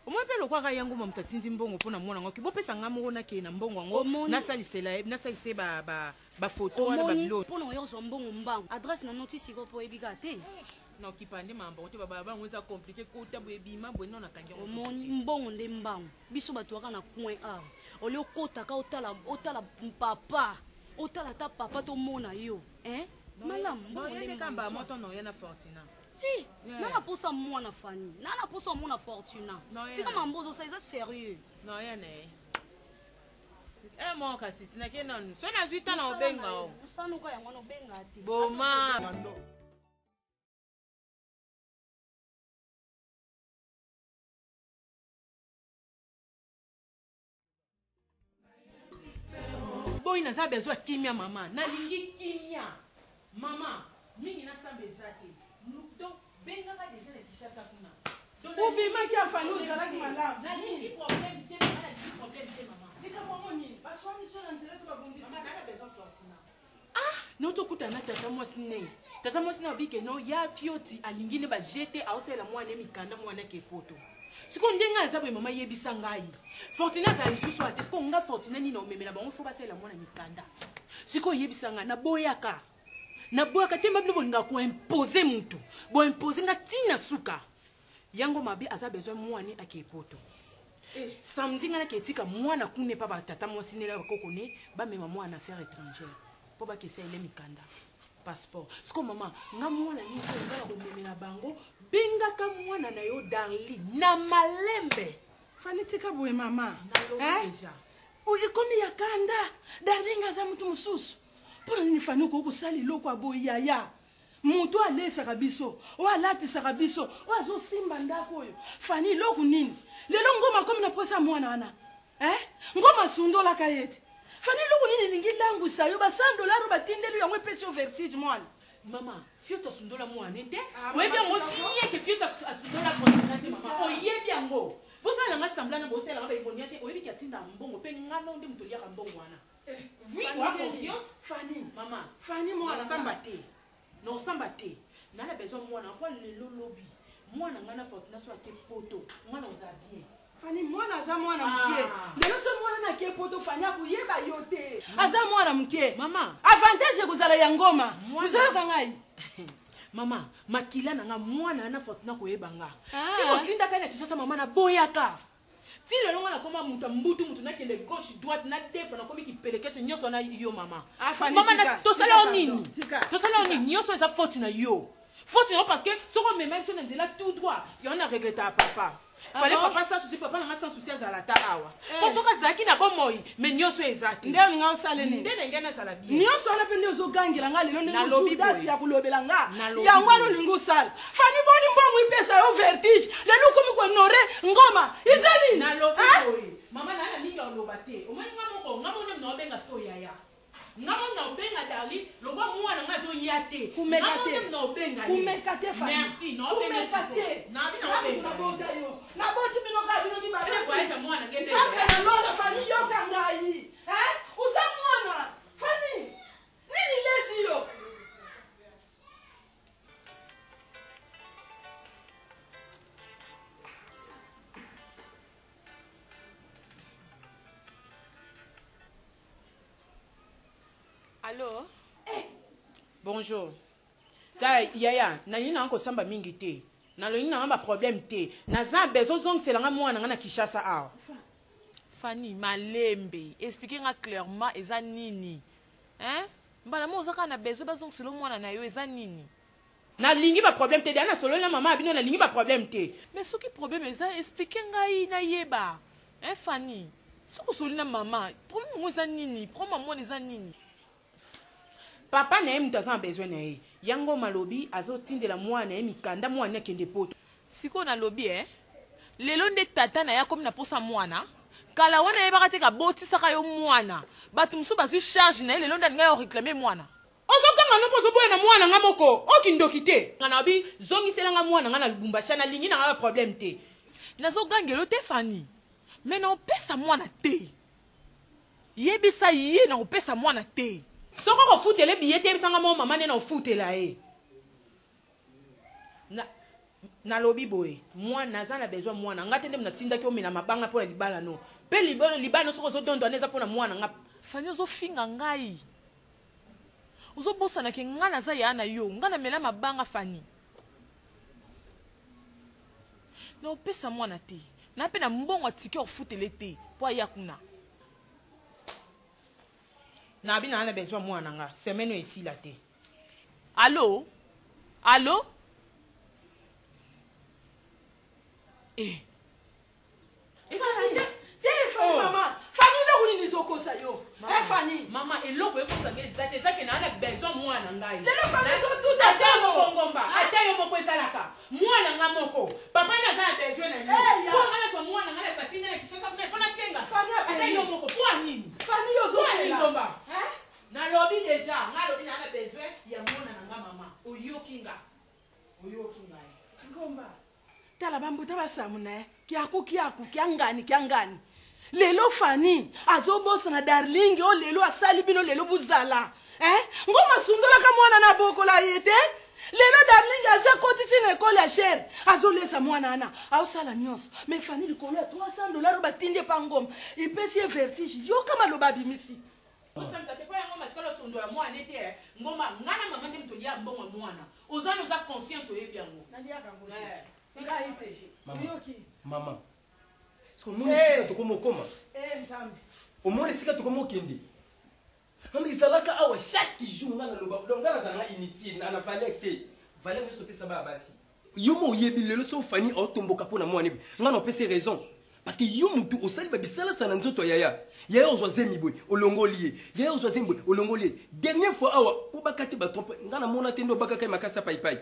omoni mpe lokwaka yango moto atindi mbongo mpo na mwana yango bopesa nga moko nakende na mbongo yango nasalisela ye nasalisa ye bafoto wana babilo mpona oyo ozwa mbongo mbangu adresse na noti sikoyo mpo oyebi kaka te naokipa nde makambo te babala bango eza compliqué kota boye ebima boye no nakangi yango omoni mbongo nde mbangu biso bato waka na coin awa olie okotaka otala otala papa otala ata papa tomona yo hein malamu mbongo nde kamba moto no ya na Fortuna Eh, na na posa mwana Fanny na na posa mwana Fortuna tika mambo ozosala eza sérieux no ya na ye eh mo kasi tinake nanu so nazwi ta na obenga o osanuka yango wana obenga te boma boyi naza besoin kimia mama nalingi kimia mama mingi nasamba eza te donc bengaka deja na kinshasa kuna obimaki afani ozalaki malamu nalingi problème te mama nalingi problème te mama likambo yango nini baswani so na nzela to babundisi mama nana besoin sortina ah no tokutana na tata mwasi ne tata mwasi na abike no ya fioti alingi ne bajete aosalela mwana ye mikanda mwana ke poto. Sikoyo ndenge aza boye mama yebisa ngai. Fortuna azala lisusu awa te. Sikoyo nga Fortuna nini omemela bango fo basalela mwana mikanda. Sikoyo yebisa ngai naboyaka. Naboyaka te mabino bolingaka koimpose mutu. Boimpose nga tina suka. Yango mabe aza besoin mwana ake poto. Eh. Samedi nga nake etika mwana kuna epa ba tata mwasi nela bakoko ne bamema mwana affaire étrangère mpo bakesa ele mikanda passeport. Siko mama nga mwana nini oyo nga nakomemela bango bengaka mwana na yo Darly na malembe. Fani tika boye mama. Nalobi Eh? deja. Oyo ekomi ya kanda. Darling aza mutu mosusu. Mpo na nini Fani okoki kosala eloko ya boye yaya? Moto oyo alesaka biso, oyo alatisaka biso, oyo azosimba ndako oyo. Fani eloko nini? Lelo ngoma akomi na posa ya mwana wana. Eh? Ngoma asundolaka ye te. Fani eloko nini elingi langwisa yo ba 100 dollars oyo batindeli yo yango epesi yo vertige mwana. Mama, Fioto asundola mwana te. Ah, Oyebi mama, yango tika bien que Fioto asundola mwana te mama. Oyebi yango. Bosala nga semblant na bosala nga ba ironia te. Oyebi ki atinda mbongo pe nga no nde moto oliaka mbongo wana. Oui, Fanny, wa nini? confiance. Fanny. Mama. Fanny mwana Nosamba te. Nosamba te. Nana besoin mwana kwa lelo lobi. Mwana nga na Fortuna so ake poto. Mwana oza bien. Fanny mwana aza mwana moke. Ah. Lelo so mwana na ke poto Fanny akoyeba yo te. Aza mwana moke. Mama. Avantage ekozala ya ngoma. Mwana. Ozoyoka ngai? Mama, makila na nga mwana na Fortuna koyeba nga. Ah. Ti kotindaka na Kinshasa mama na boyaka. Ti lelo nga nakoma moto ya mbutu mutu nakende gauche droite na defa nakomi kipelekese nyonso na yo mama. Ah, Fanny, Mama na tika. tosala Tika, yo pardon. nini? Tika. Tosala yo nini? Nyonso eza faute na yo. Faute na yo parce que soko omema biso na nzela tout droit, yango na regretta papa. Ah Fallait bon? papa sans souci, papa na nga sans souci azala ta awa. Eh. Po soki azalaki na bomoi, mais nyonso eza te. Nde olinga osala nini? Nde ndenge nazala bien. Nyonso wana mpe nde ozogangela nga lelo ndenge Nalobi ozudasi boye. ya kolobela nga. Nalobi Yango wana boye. olingi osala. Fanny boni mbongo ipesa yo vertige. Lelo okomi kohonore ngoma. Eza nini? Nalobi Hein? boye. Mama na na mingi oloba te. Omoni nga moko, nga moko nde naobenga so yaya. Nga moko naobenga Darly, lokwa mwana nga azoya te. Kumeka Nga moko te. nde naobenga ye. Kumeka te, Fanny. Merci, naobenga Kumeka sikoyo. te. Nabi Ngai naobenga. nabota yo. Naboti bino kaka bino mibale. Ene voyage ya mwana nge Nzambe na lola, Fanny, yoka ngai. Hein? Oza mwana. Fanny, nini lesi yo? Allô? Bonjour. Tala yaya, nalingi nanga kosamba mingi te. Nalingi nanga ba problème te. Naza besoin ozongisela nga mwana nga na Kinshasa awa. Fanny malembe, expliquer nga clairement eza nini? Hein? Mbala mo oza kaka na besoin bazongisela yo mwana na yo eza nini? Nalingi ba problème te. Deya nasololi na mama ya bino nalingi ba problème te. Mais soki problème eza expliquer ngai nayeba. Hein Fanny? Soki osoli na mama, problème yango eza nini? Problème ya mwana eza nini? Papa na ye moto aza na besoin na ye. Yango malobi azotindela mwana na ye mikanda mwana ne akende poto. Sikoyo nalobi eh, lelo nde tata na ye akomi na posa mwana? Kala wana ayebaka te kabotisaka yo mwana. Bato mosusu bazwi charge na ye lelo nde alingi ayo réclamer mwana. Ozoganga no mpo ozoboya na mwana nga moko. Okindoki te. Nga nalobi zongisela nga mwana nga na Lubumbashi nalingi na nga ba problème te. Nazogangela yo te Fanny. Mais naopesa mwana te. Yebisa ye nakopesa mwana te. Soki okofutela ye billet te yebisa nga moko mama nde naofutela ye. Na nalobi boye mwana naza na besoin mwana nga te nde natindaki omela mabanga mpo na libala no mpe libala libala no soki ozodondwa nde eza mpo na mwana nga. Fanny ozofinga ngai. Ozobosana ke ngai naza yaya na yo. Ngai namela mabanga Fanny. Naopesa mwana te. Na pe na mbongo ya ticket okofutela ye te po aya kuna. Nabi na na besoin mwana nga semaine oyo esila te. Allo? Allo? Eh. Fanny, te Fanny mama. Fanny eloko nini ezokosa yo? Eh Fanny. Mama eloko ekosa ngai eza te eza ke na na besoin mwana ngai. Lelo Fanny ezotuta Ata yo tolo. moko ngomba, ata yo moko ezalaka. Mwana nga moko. Papa na aza na besoin na yo. Eh, ya. Po nga nazwa mwana nga na batinda na Kinshasa kuna ifo nasenga. Fanny Ata abeli. yo moko po nini? Fanny yo Po nini ozopela. ngomba? Hein? Nalobi deja, nga lobi na na besoin ya mwana na nga mama. Oyoki nga. Oyoki ngai. Ngomba. Tala bambuta basamu na ye. Kiaku kiaku kiangani kiangani. Lelo Fanny azobosana darling oyo lelo asali bino lelo buzala. Hein? Ngoma asundolaka mwana na bokola ye te. Lelo darling azwi akotisi na ekole. ekole ya chere azolesa mwana wana aosala nyonso mais fani likolo ya 300 dollar oyo batindi epa ngoma epesi ye vertige yoka maloba abimisi. Osanta te po yango matikala osondola mwana ete eh, ngoma nga na mama nde moto olia mbongo ya mwana oza na oza consciente oyebi yango. Naliaka yango te. Eh. Ngai te. Mama. Oyoki? Mama. Soki omoni esika tokoma okoma. Eh Nzambe. Omoni esika tokoma okende. Mama ezalaka awa chaque jour nga naloba donc nga nazala nga inutile na na valeur te. Valeur nyonso opesa bana basi. Yo mo oyebi lelo so Fanny otomboka mpo na mwana ebe. Nga na opesi raison. Parce que yo mutu osali ba bisalasa na nzoto ya yaya. Yaya ozwa zemi boye, olongoli ye. Yaya ozwa zemi boye, olongoli ye. Dernière fois awa obaka te ba trompe. Nga na mona te nde obakaka ye makasi ya paipai.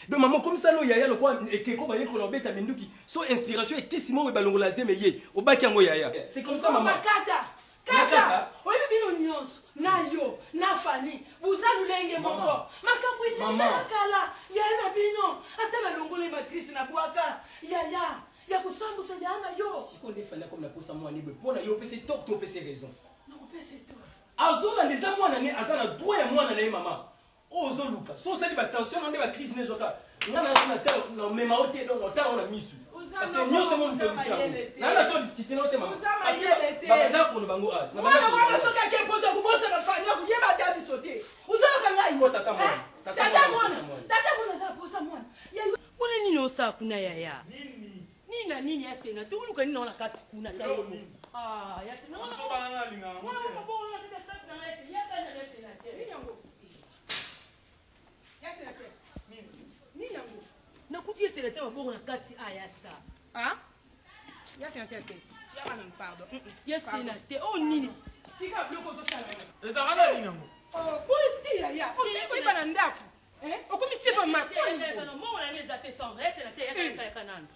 Donc maman komisa no yaya lokwa ekeko bayekola obeta minduki so inspiration ekisi moko balongola zeme ye obaki yango yaya c'est comme ça maman. Kata kata oyebi bino nyonso na yo na fani boza lolenge moko makambo eleka ya kala yaya na bino ata nalongola matrice na bwaka yaya ya kosambusa yaya na yo. Sikoyo nde fani akomi na posa mwana ebwe mpo na yo opesi tort to opesi raison. Nakopesa tort. Azolanda eza mwana ne aza na droit ya mwana na ye mama. Oyo ozo luka so osali ba tension na nde ba crise ne ezwaka nga na na ta na mema o te donc otala ngo na misu parce que nyonso ngo moto oluki yango na na to discuter na o te mama ba banda koloba ngo a mwana wana soki ake poto akobosana fani akoyeba ata biso te ozoloka ngai tata mwana tata mwana tata mwana aza posa mwana wana nini osala kuna yaya nini na nini ya sena tokoluka nini na kati kuna ta yo ah ya sena wana nakuti esela te maboko na kati ayasa yesena te oyo nini tika biloko ozosala ezalaka na nini yango boye te yaya otiki koyiba na ndako okomi tie mbongo na nga eza te sandra esela te yaka yaka nanu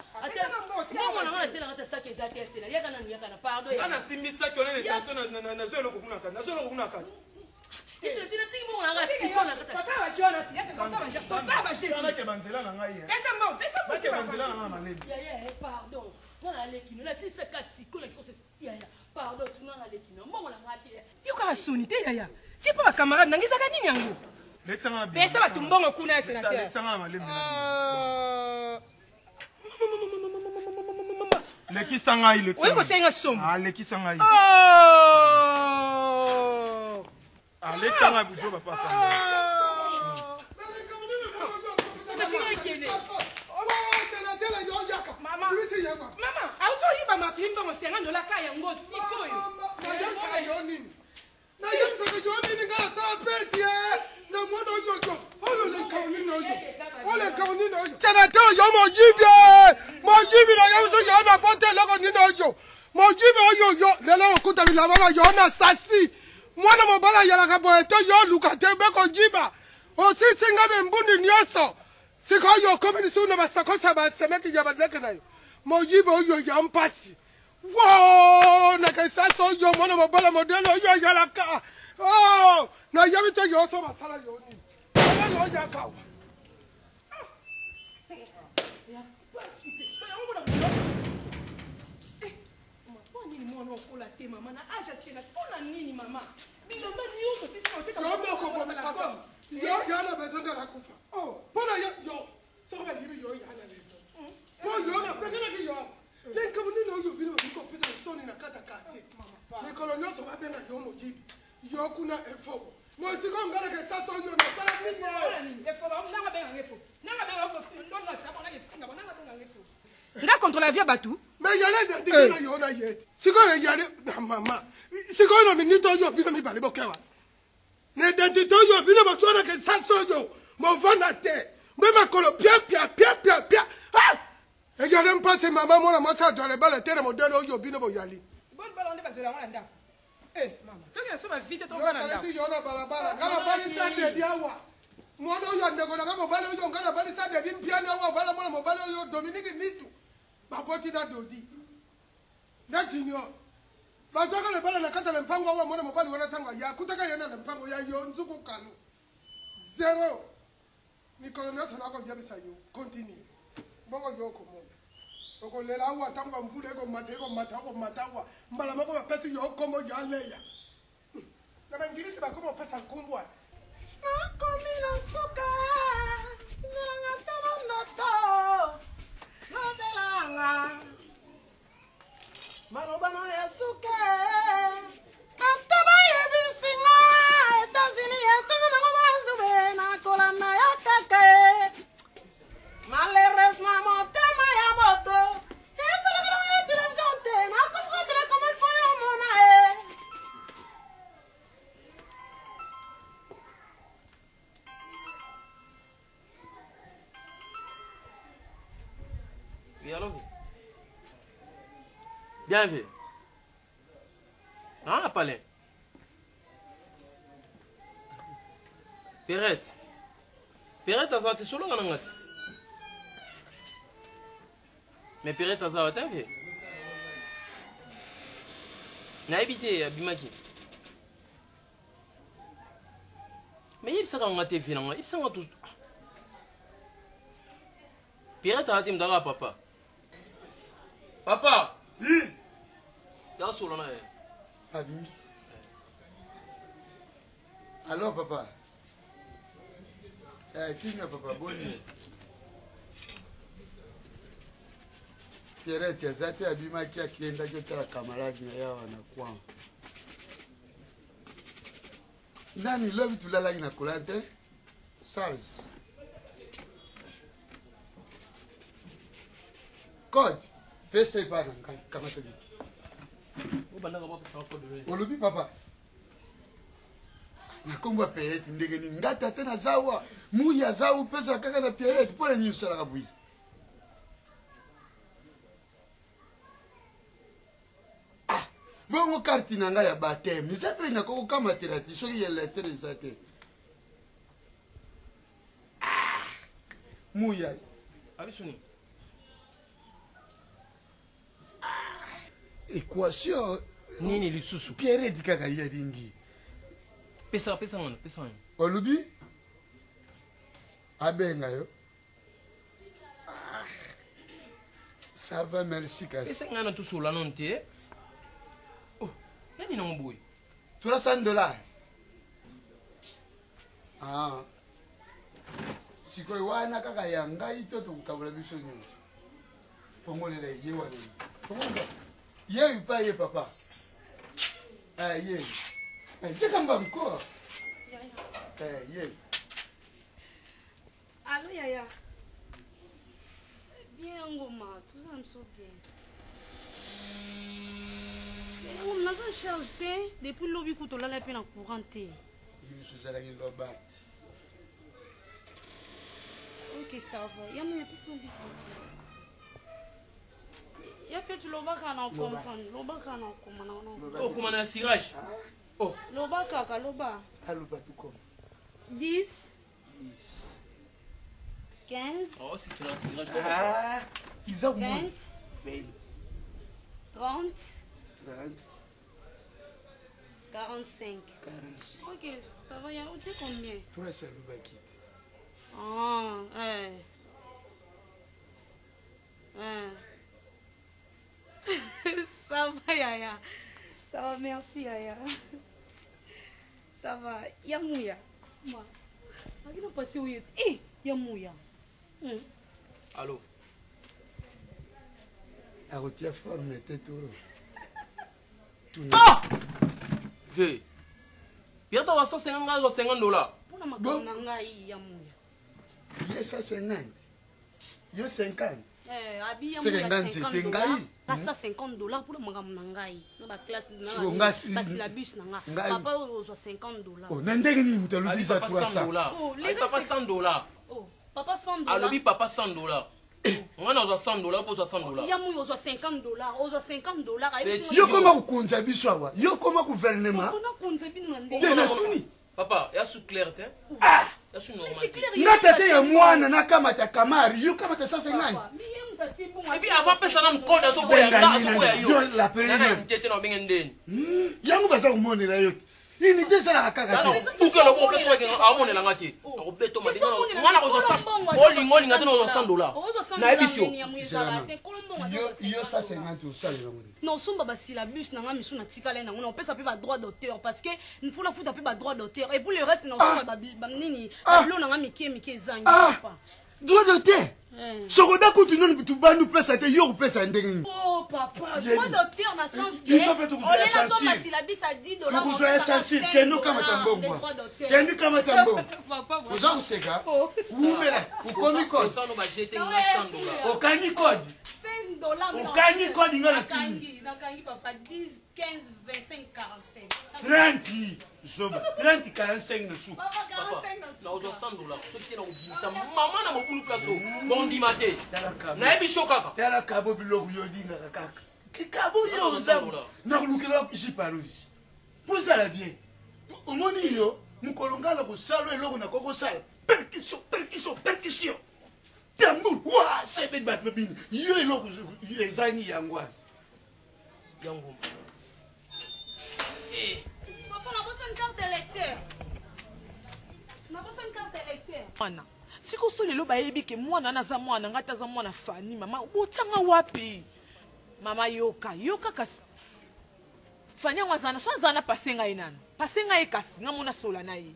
mbongo na nga natielanga te saki eza te esela yaka nanu yaka na pardon nga nasimbi saki wana netension nazwa eloko kuna kati nazwa eloko kuna kati nakeba nzela na ngai nakeba nzela na ngai na malemi pardon nga naleki no natisaka sikoyo nakikosa yaya pardon sunga naleki no mbongo na nga te yo kaka soni te yaya tie mpo bacamarade nanga ezaka nini yango pesa bato mbongo kuna ya senateur lekisa ngai oyi kosenga somo lekisa ngai alekisa ngai buzoba papa. Mama auti oyiba mapli mbongo 50 dola ka yango sikoyo. Nayebisaka yo nini? Nayebisaka yo nini? Ngai asala peti ye na mwana oyo oyo olekao nini oyo olekao nini oyo senateur yo moyibi moyibi nayebisa yo na bote eloko nini oyo moyibi oyo yo lelo okuta bilamba na yo na sasi mwana mobali ayalaka boye te yo oluka te bekoyiba osisi nga bembundi nyonso sikoyo okomi lisusu na basakosi ya basemeki ya bandeke na yo moyibi oyo ya mpasi wo na kisasa oyo mwana mobala modele oyo ayalaka oh, nayebi te yo so basala yo nini ala yo yakawa mwana okola te mama na age akenda mpona nini mama bilamba nyonso yo nde okobomisaka yo ya na besoin nde nakufa mpona yo yo soki bayibi yo ya na besoin mpo yo nabengelaki yo likambo nini oyo bino bakoki kopesa soni na kati ya quartier mikolo nyonso babenga yo moyibi yo kuna efobo mo sikoyo ngai naka esasa oyo nasala nini? Nga contre la vie ya bato. Mais yale identité na yo na ye te sikoyo eyale na mama sikoyo na minute oyo bino mibale bokewa na identité oyo bino bozwanaka esasi oyo movanda te mpe makolo pia pia pia pia pia. Eyale mpasi mama mwana mwasi azwala ebala te na modele oyo bino boyali. Boni bala nde bazwela yango na ndako. Eh, mama toki so bavite tovanda na ndako. Yokanisi yo na balabala nga nabalisa dedi awa mwana oyo ndeko nanga mobali oyo nga nabalisa dedi mpiani awa obala mwana mobali oyo Dominique Nitu baboti na Dodi na Junior bazwaka libala na kati ya lempango awa mwana mobali wana ntango aya akutaka ye na lempango ya yo nzuku kalu zero mikolo nyonso nakoyebisa yo continue bongo yo okomona okolela awa ntango bamvula ekomata ekomata okomata awa mbala moko bapesi yo nkombo ya leya na bangilisi bakoma opesa nkombo. Nakomi na suka, tindelanga tala note. Oui, allô Bien vu. Ah, palais. Perrette. Perrette aza te solo nga na nga ti. Mais Perrette aza te vie. Nayebi te abimaki. Mais yebisaka nga te vie na nga, yebisa nga tout. Pierrette aza te moto aka papa. Papa! Ya solo na ye. Abimi. Alors papa. Eh, kimia papa boni. Pierrette aza te abimaki akendaki otala camarade na ye awa na coin. Nani lobi tolalaki na courant te? SARS. Code pesa epai na ngai kamata biki. Olobi papa na nkombo ya Pierrette ndenge nini nga tata naza awa muyi aza awa opesaka kaka na Pierrette mpo na nini osalaka boye ah bongo karte na ngai ya bateme eza mpe nakokokamatela te soki ya lettre eza te ah muya abisuni ah, équation nini lisusu pierre kaka ye alingi pesa pesa ngana pesa ngana olobi abenga yo ah, ça va merci kasi pesa ngana tosola nano te oh nani nango boye 300 dollars ah. sikoyo wana kaka ya ngai to tokokabola biso nyonso fongolela ye wana fongolela ye epa ye papa eh, ye eh, teka mbango eh, ye Allo yaya. Bien ngoma, toza na biso bien. Mais ngoma naza charge te depuis lobi kutu olala mpe na courant te. Biso ozalaki lobat. Ok, ça va. Ya mwana pesa biko. Ya pe tu lobaka na comprendre, lobaka na okoma na wana. Okoma na cirage. Oh. Loba kaka, loba. Aloba tukoma. 10 15 Oh, si c'est un cirage. Ah, iza 20 20 30 30 45 45 Ok, ça va, ya otie combien 3 alobaki te Ah, eh. Eh. Ça va, Yaya. Ça va, merci, Yaya. Ça va. Ya Mouya. Ma. Akina pasi oyo. Eh, ya Mouya. Hmm. Allô. akotia forme te toro Ah! Ve. Pierre wa 150 nga 50 dollars. Mpona makambo na ngai ya Mouya. Ye 150. Yo 50. Eh, abi ya Seke Mouya nga nzete 50 ngai. dollars. Kasa 50 dollars mpona makambo na ngai. Na ba classe na Siko nga- ba syllabus na nga. ngai- Papa oyo ozwa 50 dollars. Oh, na ndenge nini moto alobi Alobi eza papa 100 300 dollars. Oh, les Alobi papa restes- 100 dollars. Oh, papa 100 dollars. Alobi papa 100 dollars. Nga nazwa 100 dollars mpo ozwa 100 dollars. Ya Mouya ozwa 50 dollars, ozwa 50 dollars. Ayebisi yo koma kokonza biso awa yo koma gouvernement Mpona konza bino na ndenge. te natuni Papa, ya su clair te. Ya su normal. C'est clair, nga tata ya mwana nakamata kamari yo kamata 150 Et puis avant pesa na code azoboya nga azoboya yo. Yo, la première. Nana unité te na obenge ndeni. Yango baza komonela yo te unité esalaka kaka te Buke lobo place oyo amonela nga te. Nakobeto ma nga nakozwa 100. Olingo olinga te nakozwa 100 dollars. Nayebisi yo. Yo 150 osalela ngo na osomba basyllabus na nga misu natikala nango na opesa mpe badroit d'auteur parce que mpo nafuta mpe badroit d'auteur et pour le reste na osomba banini babilo na nga mike mike ezangi papa droit d'auteur Eh. sokoda kutu noni tubandi opesa te yo kopesa ndenge nini Oh papa, Yeni. droit d'auteur na sens que Biso mpe tokozwa olie nasomba essentiel. syllabus à 10 dollars tokozwa essentiel kende okamata mbongo kende kamata mbongo oza koseka wumela okomi kode Osano ba jete nga 100 dollars. okangi kode 15 dollars. Okangi kodi nga na tuni. Nakangi, nakangi papa 10, 15, 25, 45. 30 zoba 30 45 na suka. Papa 45 na suka. Nakozwa 100 dollars soki te nakobimisa mama na mobulu place oyo bondima te nayebi so kaka. Tala kabo biloko yo olingaka kaka kikabo yo oza nakolukela jipe rouge mpo ozala bien. Omoni yo mokolo ngai na kosala eloko nakoki kosala percussion percussion percussion tambour wa sebeni bato babini yo eloko ezangi yango wana. Yango. Papa nabosani carte électeur. Nabosani carte électeur. Mwana sikoyo so lelo bayebi ke mwana wana aza mwana ngai te, aza mwana Fani. Mama, botianga wapi? Mama, yoka yoka kasi Fani yango aza na so aza na pase ngai nano pase ngai kasi ngai mona sola na ye.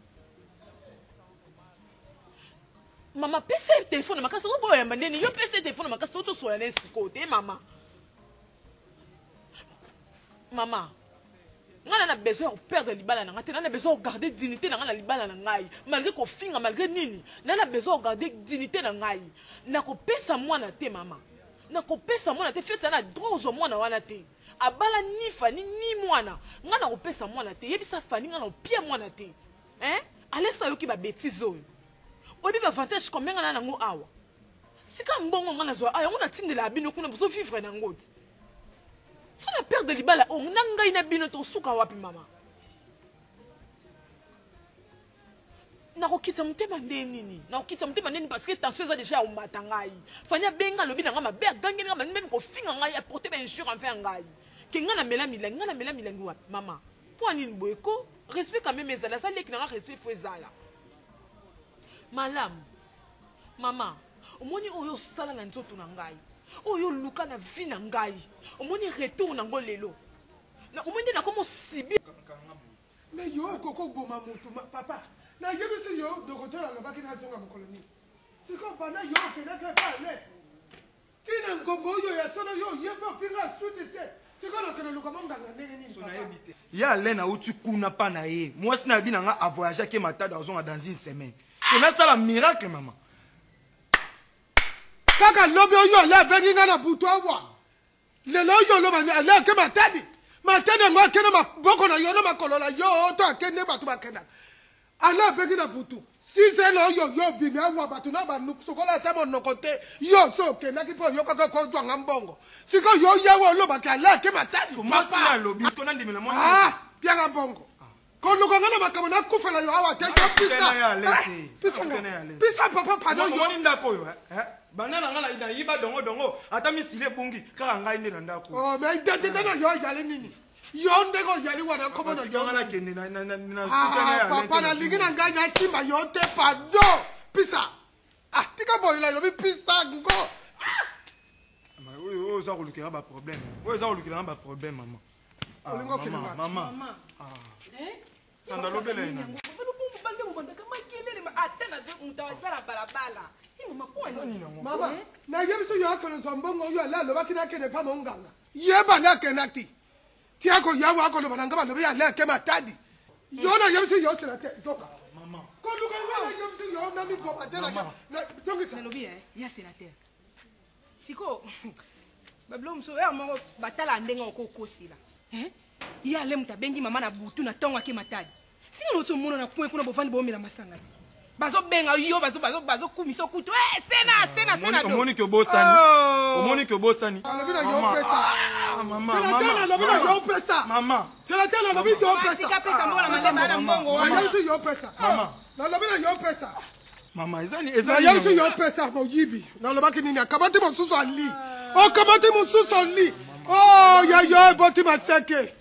Mama, pesa ye telefone na makasi oboyo yamba ndeni yo pesa ye telefone na makasi to tosola na ye sikoyo te. Mama, mama, ngai na na besoin ya koperdre libala na ngai te. Na na besoin ya kogarde dignité na ngai na libala na ngai, malgré kofinga, malgré nini, na na besoin ya kogarde dignité na ngai. Nakopesa mwana te, mama, nakopesa mwana te. Fioti na droit ozwa mwana wana te. Abala ni Fani ni mwana. Ngai nakopesa mwana te. Yebisa Fani ngai nakopia mwana te. Hein, aleso ayoki babêtises oyo. Oyebi baavantage combien ngai na nango awa? Sika mbongo ngai nazwa awa, yango natindela bino kuna, bozovivre nango ti so na perdre libala oyo na ngai na bino, tosuka wapi? Mama, nakokitisa motema nde nini? Nakokitisa motema nde nini? Parce que tension eza déjà ya komata ngai. Fani abenga, alobi na ngai mabe, agangeli ngai, bani meme kofinga ngai, aporte bainjure envers ngai ke ngai namela milangi. Ngai namela milangi wapi, mama? Mpo nini boye ko? Respect quand même ezala. Aza leki na ngai, respect faut ezala malamu. Mama, omoni oyo osala na nzoto na ngai, oyo oluka na vie na ngai, omoni retour nango lelo. Omoni nde nakomi osibi. Mais yo okoki oboma motu papa. Nayebisi yo, docteur alobaki nazonga mokolo nini? Sikoyo banda yo okendaki epa ale ntina ngongo oyo ya solo, yo ye mpe opinga suti te. Sikoyo nakende luka monganga ndenge nini, papa? Ye Alain auti kuna mpa na ye mwasi na yebi na nga avoyage ake Matadi, azonga dans une semaine. So nasala miracle, mama. Kaka lobi oyo ale abengi nga na butu awa. Lelo oyo oloba ale ake Matadi, Matadi yango akende maboko na yo na makolo na yo to akende bato bakendaka? Ale abengi na butu 6 heures oyo, yo obimi awa, bato na basokola ata monoko te. Yo so okendaki mpo oyokaka kozwanga mbongo. Sikoyo yo yawe olobaki ale ake Matadi. Mwasi na alobi siko nandimela mwasi. Ah, pianga mbongo koluka nga na makambo nakufela yo awa te. Yo pisa. Akutana ya Alain te. Pisa nga. Akutana ya Alain. Pisa papa, pardon yo. Omoni ndako oyo, eh? Banda na ngai nayiba dongo dongo, ata misili ebungi kaka ngai nde na ndako. Oh, mais identité na yo ezali nini? Yo ndenge ozali wana, kombo na yo nga nani? nakende na Ah, kutana ya Alain papa, te na nalingi na ngai nasimba yo te, pardon, pisa. Ah, tika boye, nalobi pisa ngo. Ma, oyo oyo oza kolukela baproblème, oyo eza kolukela nga baproblème, mama. Ah, Olingi okende mama, wapi? mama. Sanda, lobela ye nani. Bande bobandaka makelele ata moto aza na balabala. Mama, mpo nini? Mama, nayebi so yo akende zwa mbongo oyo ale alobaki nakende pa monganga. Yeba nde akendaki tia koyawa akoloba na nga balobi ale ake Matadi. Yo nayebisi yo sela te, zoka koluka nga. Nayebisi yo na miboma te, zongisa. Nalobi ya sénateur, sikoyo babilo mosusu oyo moko batala ndenge okokosila ye. Ale moto abengi mama na butu na ntongo ake Matadi. Singa noti omona na coin kuna, bovandi bomela masanga ti bazobenga yo, bazokumisa okutu. Eh, sena sena sena do. Omoni ke obosani. Oh. Omoni ke obosani. Alobi na yo Mama. pesa. Ah, mama. Sénateur, Mama. nalobi na yo pesa. Mama. Sénateur, nalobi yo pesa. Tika pesa mbongo na malema na mbongo wana. Nayebisi yo pesa. Mama. Nalobi na yo pesa. Mama, eza eza Nayebisi yo pesa. Moyibi, nalobaki nini? Akamati mosusu ali, okamati mosusu oli o ya yo eboti maseke.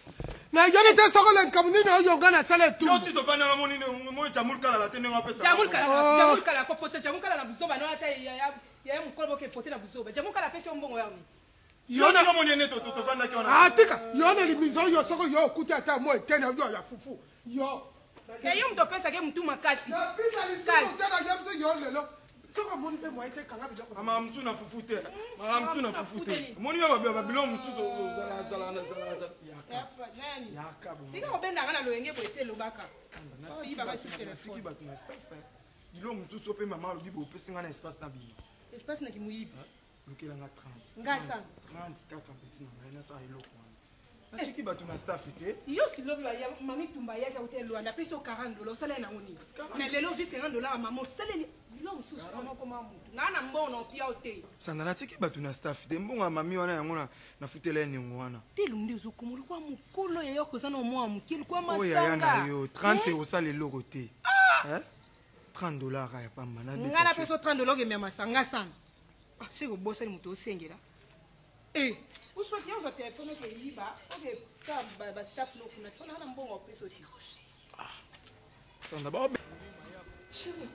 Nayebi te soko lenkambo nini oyo nga nasala Yo etumbu. ti topandaka moni moni Jamul Kalala te ndenge apesa. Jamul Kala. Oh. Jamul Kala kopote, Jamul Kala na buzoba no ata ya ya mokolo boke pote na buzoba. Jamul Kala apesi yo mbongo ya nini? Yo na moni ene topandaki wana. Atika yo na limizo yo soko yo okuti ata mo etene yo ya fufu yo. Ke yo moto opesaki mutu makasi. Napisa lisusu te. Nayebisi yo lelo, soki omoni mpe moye te, kanga biloko. Mama mosusu na fufu te, mama mosusu na fufu te. Omoni yo babilo mosusu ozalazala yaka yaka. Sika kobendaka na loyenge boye te, elobaka oyibaka su Natiki telefone. bato na staff, bilo mosusu mpe mama alobi boye, opesi nga na espace na bino. Espace na kimoyibi. Lukelanga 30. Ngai sana. 30 kaka petit na ngai nasala eloko wana. Natiki bato na staff te. Yo silobi ya mami tumba yaki auta elwanda apesi yo 40 dola osaleli nango nini? Mais lelo ozwi 50 dola ya mama osaleli bilo mosusu mama okoma motu naa na mbongo na opia yo te. Sanda natiki bato na staff te mbongo ya mami wana yango nafutela ye niongo wana. Te elongi nde ozokoma lokola mokolo yaya okoza na mwa moke lokola Oyo yaya na masanga. yo 30 ekosala eloko te. Eh? 30 dollars ya pamba na Ngai napesi yo 30 dola okemia masanga sana. Ah, soki obosani moto osengela. Eh, uswaki yo ozwa telefone oke yiba oke sa ba staff no kuna mpona na mbongo opesi yo te. Sanda ba Chérie.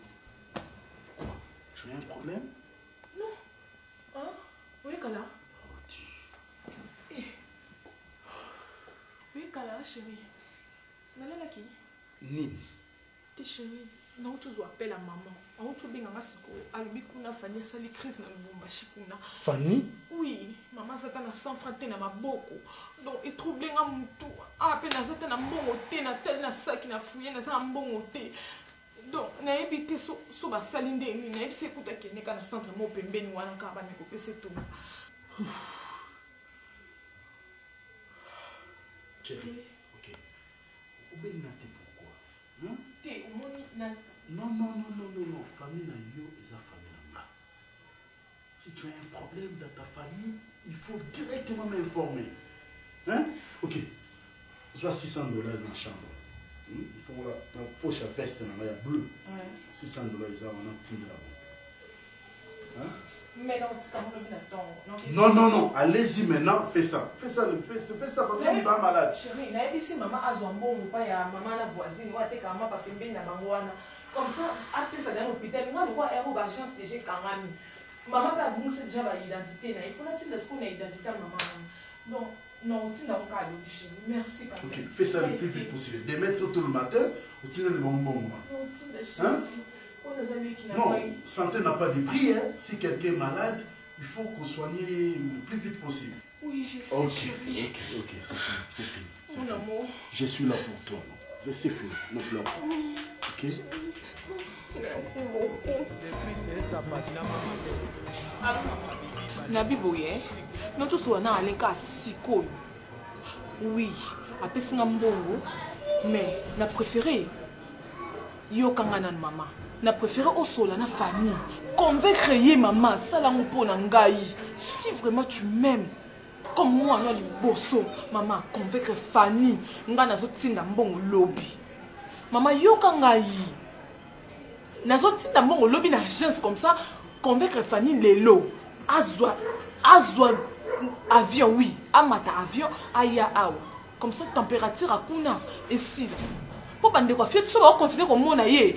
Tu as un problème? Non. Hein? Oyekala? Eh. Oyekala, chérie. Nalalaki? Nini? Te chérie, nauti ozwa appel ya maman. Auti obenga nga sikoyo. Alobi kuna Fanny asali crise na Lubumbashi kuna. Fanny? Oui, maman aza ata na 100 francs te na maboko. Donc etrouble nga mutu. Ah pe naza ata na mbongo te, natali na saki na fouille naza na mbongo te. Donc nayebi te so, so basali ndenge nini. Nayebisi ye kutu akende kaka na centre moko pembeni wana kaka bameka kopesa etumba. Chérie, ok. Obenga te pourquoi? Hein? Te omoni na Non, non, non, non, non, non. Famille na yo eza famille na nga. Si tu as un problème dans ta famille, il faut directement m'informer. Hein? Ok. Zwa 600 dollars dans la chambre. Hmm? Il faut la, la poche à veste na nga ya bleu. Ouais. 600 dollars eza wana tindela bango. Hein? Mais non, tika ngo lobi na ntongo. Non, non, non, allez-y maintenant, fais ça. Fais ça, fais, fais ça parce que nous sommes malade. Chérie, nayebisi mama azwa mbongo pa ya mama na voisine oyo atekaka mapa pembeni na bango wana. Comme ça, apesa deja na hôpital. Nga lokola ero ba agence deja ekangami. Mama mpe abungisi deja ba identité na ye. Faut natinda sikoyo na identité ya mama wana. Donc, non, otinda ngo kaka lobi chérie. Merci papa. Ok, fais ça le plus vite possible. Demain, tôt, tôt le matin, otinda le bon bon. Otinda chérie. Hein? Oyo naza leki na Non, ngai. santé n'a pas de prix. Hein. Si quelqu'un est malade, il faut qu'on soigne le plus vite possible. Oui, je sais, Ok, chérie. ok, ok, c'est fini, c'est fini. c'est Mon fini. amour. Je suis là pour toi. non. C'est c'est fini, ne pleure pas. Ok Merci beaucoup. Nabi boye notosola na alain kaka sikoyo oui apesi nga mbongo mais na préféré yoka nga nanu mama na préféré osola na Fanny convaincre ye mama sala yango mpo na ngai si vraiment tu m'aimes comme mwana liboso mama convaincre Fanny ngai nazotinda mbongo lobi mama yoka ngai nazotinda mbongo lobi na agence comme ça convaincre Fanny lelo azwa azwa avion oui amata avion aya awa comme ça température akuna esila mpo bandeko ya fioti so bakokontinue komona ye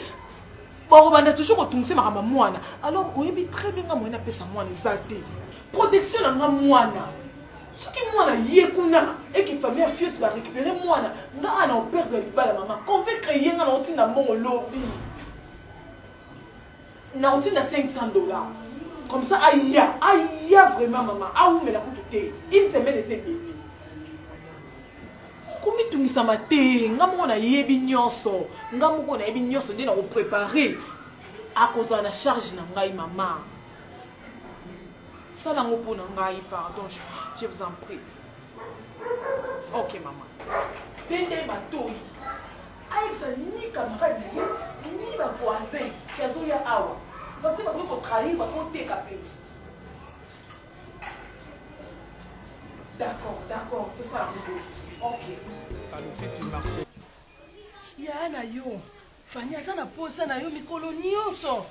bakobanda toujours kotungisa makambo ya mwana alors oyebi très bien nga moyen napesa mwana eza te protection na nga mwana soki mwana ye kuna eke famille ya fioti barécupere mwana nga awa na operdre libala mama convaincre ye nga na otinda mbongo lobi na otinda 500 dollars comme ça aya aya vraiment mama awumela kutu te une semaine eza ebele komitungisama te nga moko nayebi nyonso nga moko nayebi nyonso nde nakoprepare akozala na charge na ngai mama sala yango mpo na ngai pardon je, je vous en prie ok mama mpe nde matoi ayebisa ni camarade na ye ni bavoisin ke azoya awa parce que bakoki kotrahir bakoteka mpe d'accord d'accord tosala yango ok Yaya na yo Fanny aza na posa na yo mikolo nyonso.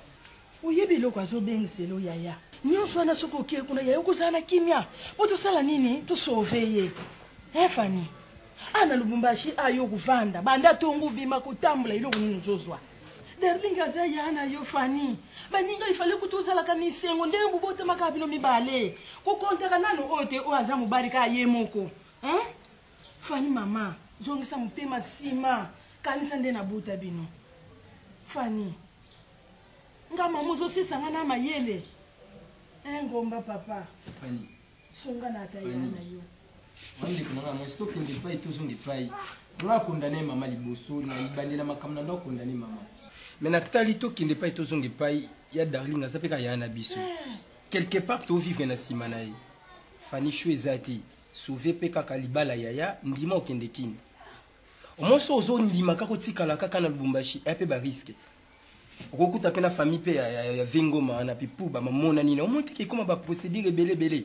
Oyebi eloko azobengiselo yaya nyonso wana, soki okei kuna yaya okozala na kimia po tosala nini tosauve ye. Eh Fanny, a na Lubumbashi a yo kovanda banda tongo obima kotambola eloko nini ozozwa? Darling aza yaya na yo Fanny, baninga ifale kutu ozalaka na esengo ndenge bobotamaka bino mibale, kokontaka nanu oyo te oyo aza mobali kaka ye moko hein? Fanny mama zongisa motema sima kanisa nde nabota bino Fanny nga mama ozosisa nga na mayele eh ngomba papa Fanny. sunga na ata ya Fanny. na yo Wana ndeko na nga mwasi tokende epai tozonga epai nga akondane mama liboso na libandela makambo na ndo akondane mama me natali tokende epai tozonga epai ya darling aza mpe kaka yaya na biso. Quelque part to vivre na sima na ye. Fanny choix eza te. Sauver pe kaka libala yaya, ndima okende kin. Au moins soki ozo ndima kaka otikala kaka na Lubumbashi, eya pe ba risque. Okokuta pe na famille pe ya, ya, ya Vengoma wana pe pour ba mamonani na omoni te ke ekoma ba procédure ebele ebele.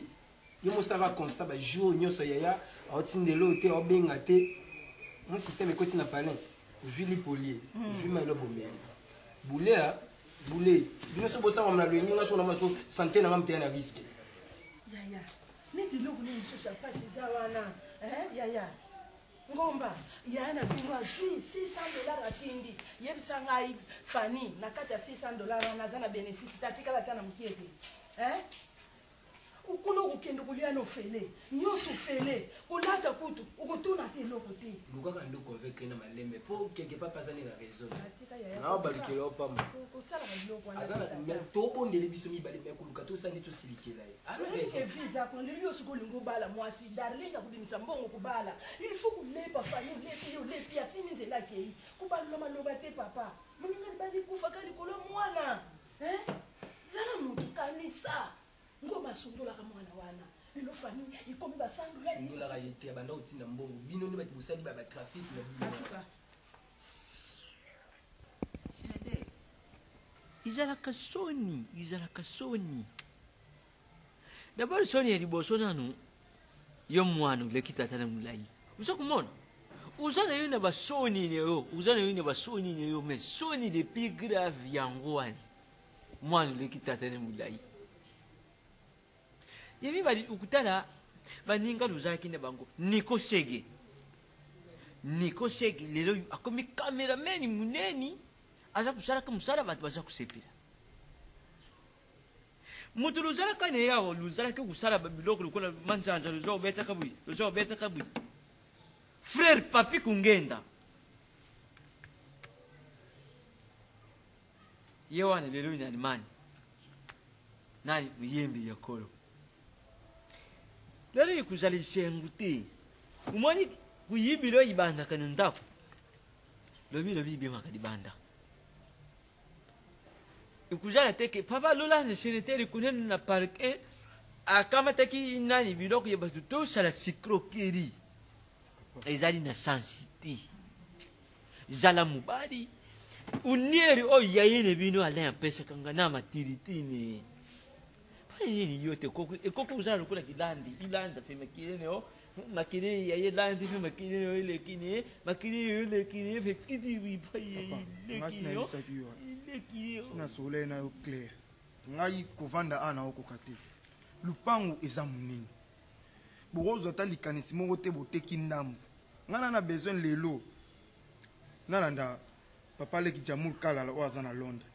Yo mosala kaka constat ba jour nyonso yaya aotindela oyo te aobenga te mo système ekoti na palin ozwi lipolie ozwi mai lobo omeli bule a bule bino so bosangama na loyenge nga soko na so sante na nga mteya na risque. Yaya neti eloko nini lisusu ya mpasi eza wana eh, yaya ngomba yaya na bino azwi 600 dollar atindi yebisa ngai fani na kati ya 600 dollar wana aza na bénéfice te atikala ata na mokie te eh? Kuna okokende kolia na ofele, nionso ofele, kolata kutu okotuna ata eloko te. Lukaka nde o convaincre ye na malembe po quelque part pe aza nde na raison. Nao balukela yo pamba. Kosalaka biloko wana Aza na te, mais tata. tobondeli biso mibale mais koluka tosala nde tosilikela ye. Aza na Oyebi raison. ke vie eza kuna lelo yo soki olingi obala mwasi darling akobimisa mbongo kobala il faut kolepa fani olepi ye olepi ye atindi nzela akeyi kobalola maloba te papa moninga libala ekufa kaka likolo ya mwana hein zala mutu kanisa Ngoma asundolaka mwana wana lelo famille ekomi ba sandola ye. Sundolaka ye te abanda kotinda mbongo bino nde batu bosali ba trafic na bino wana. Senateur, ezalaka soni, ezalaka soni. D'abord soni ya liboso nanu yo mwana oleki tata na molayi. Oza komona? Oza na yo na ba soni na yo, oza na yo na ba soni na yo mais soni le plus grave yango wana. Mwana oleki tata na molayi. Ya mibali okutala baninga lozalaki na bango Nico Sege. Nico Sege lelo akomi cameraman munene aza kosalaka mosala bato baza kosepela. Moto lozalaka na ye awa lozalaki kosala biloko lokola manzanza loza kobetaka boye loza kobetaka boye. Frère Papi Kungenda Ye wana lelo na Allemagne. Nani muyembi ya kolo. Lelo ekozala esengo te. Omoni kuyibilo ibandaka na ndako. Lobi lobi ibimaka libanda. Ekozala te ke papa Lolanda senateur kuna na parc 1 akamataki nani biloko ya bato tosala escroquerie. Ezali na sens te. Zala mobali. Uniere oyo yaye na bino Alain apesaka nga na maturité ne. Pona nini yo te koko ekoko ozala lokola kilandi ilanda pe makili ne o makili yaye landi pe makili ne o eleki ne makili yo eleki ne pe kiti bipa ye Nga eleki ne o nayebisaki yo eleki ne o. Sina solola na yo clair. Ngai kovanda awa nakokoka te. Lupangu eza monene. Bokozwa ata likanisi moko te boteki ndambu. Ngai na na besoin lelo nalanda papa leki Jamul Kalala oyo aza na Londres.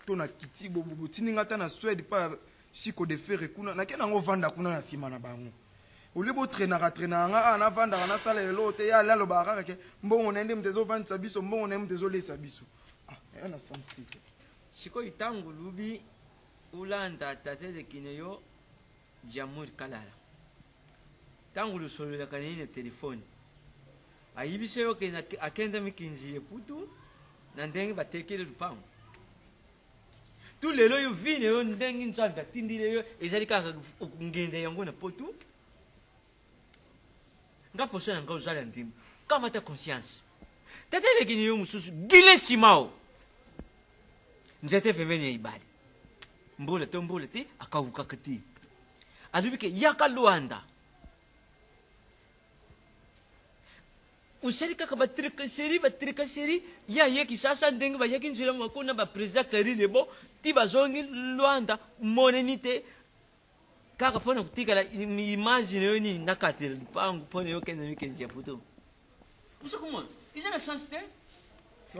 To na kiti botindi ngai ata na Suède pa Chico de Ferre kuna nake nango vanda kuna na sima na bango. Au lieu bo trainaka trainaka nga awa navandaka nasala eloko te ye ale alobaka kaka ke mbongo na ye nde moto ezovandisa biso mbongo na ye moto ezolesa biso. Ah, eya na sens te. Sikoyo tango olobi olanda tata eleki na yo Jamul Kalala tango losololaka na ye na telephone ayibisa yo ke akenda mikinzi ya putu na ndenge batekele lupango tu lelo yo vie na yo ndenge nzambe atindile yo ezali kaka ngenda yango na potu nga posa na nga ozala ndimo kamata conscience tata eleki na yo mosusu gile simao nzete pembeni ya ibale mbula to mbula te akawukaka te alobi ke yaka luanda osali kaka batrikaseri batrikaseri ye aye kisasa ndenge bayaki nzela moko na baprésident kari lebo ti bazongi luanda moneni te kaka mpo na kotikala image na yo nini nakatela lupangu mpo na yo okende mikenzi ya poto oza komona eza na chance te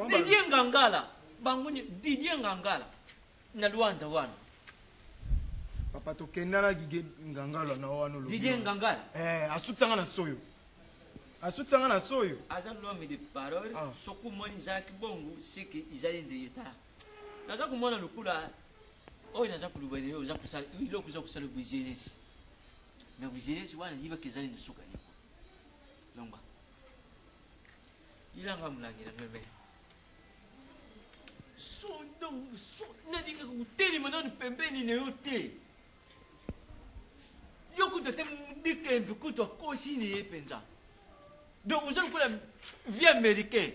didier ngangala bango didier ngangala na luanda wana papa tokenda na gige ngangala na wana olobi Didier Ngangala. Eh, asukisa nga na soyo asukisa nga na soyo aza l'homme de parole ah. Soki omoni ezalaki bongo seke ezali nde ye tala naza komona lokola oyo naza koloba na yo oza kosala eloko oza kosala business na business wana yebaki ezali na suka niko longwa ilanga molangi na meme so donc so nalingaka kotelema nanu pembeni na yo te. Dikembe kutu akosi ni ye mpenza. Donc oza lokola vie américain.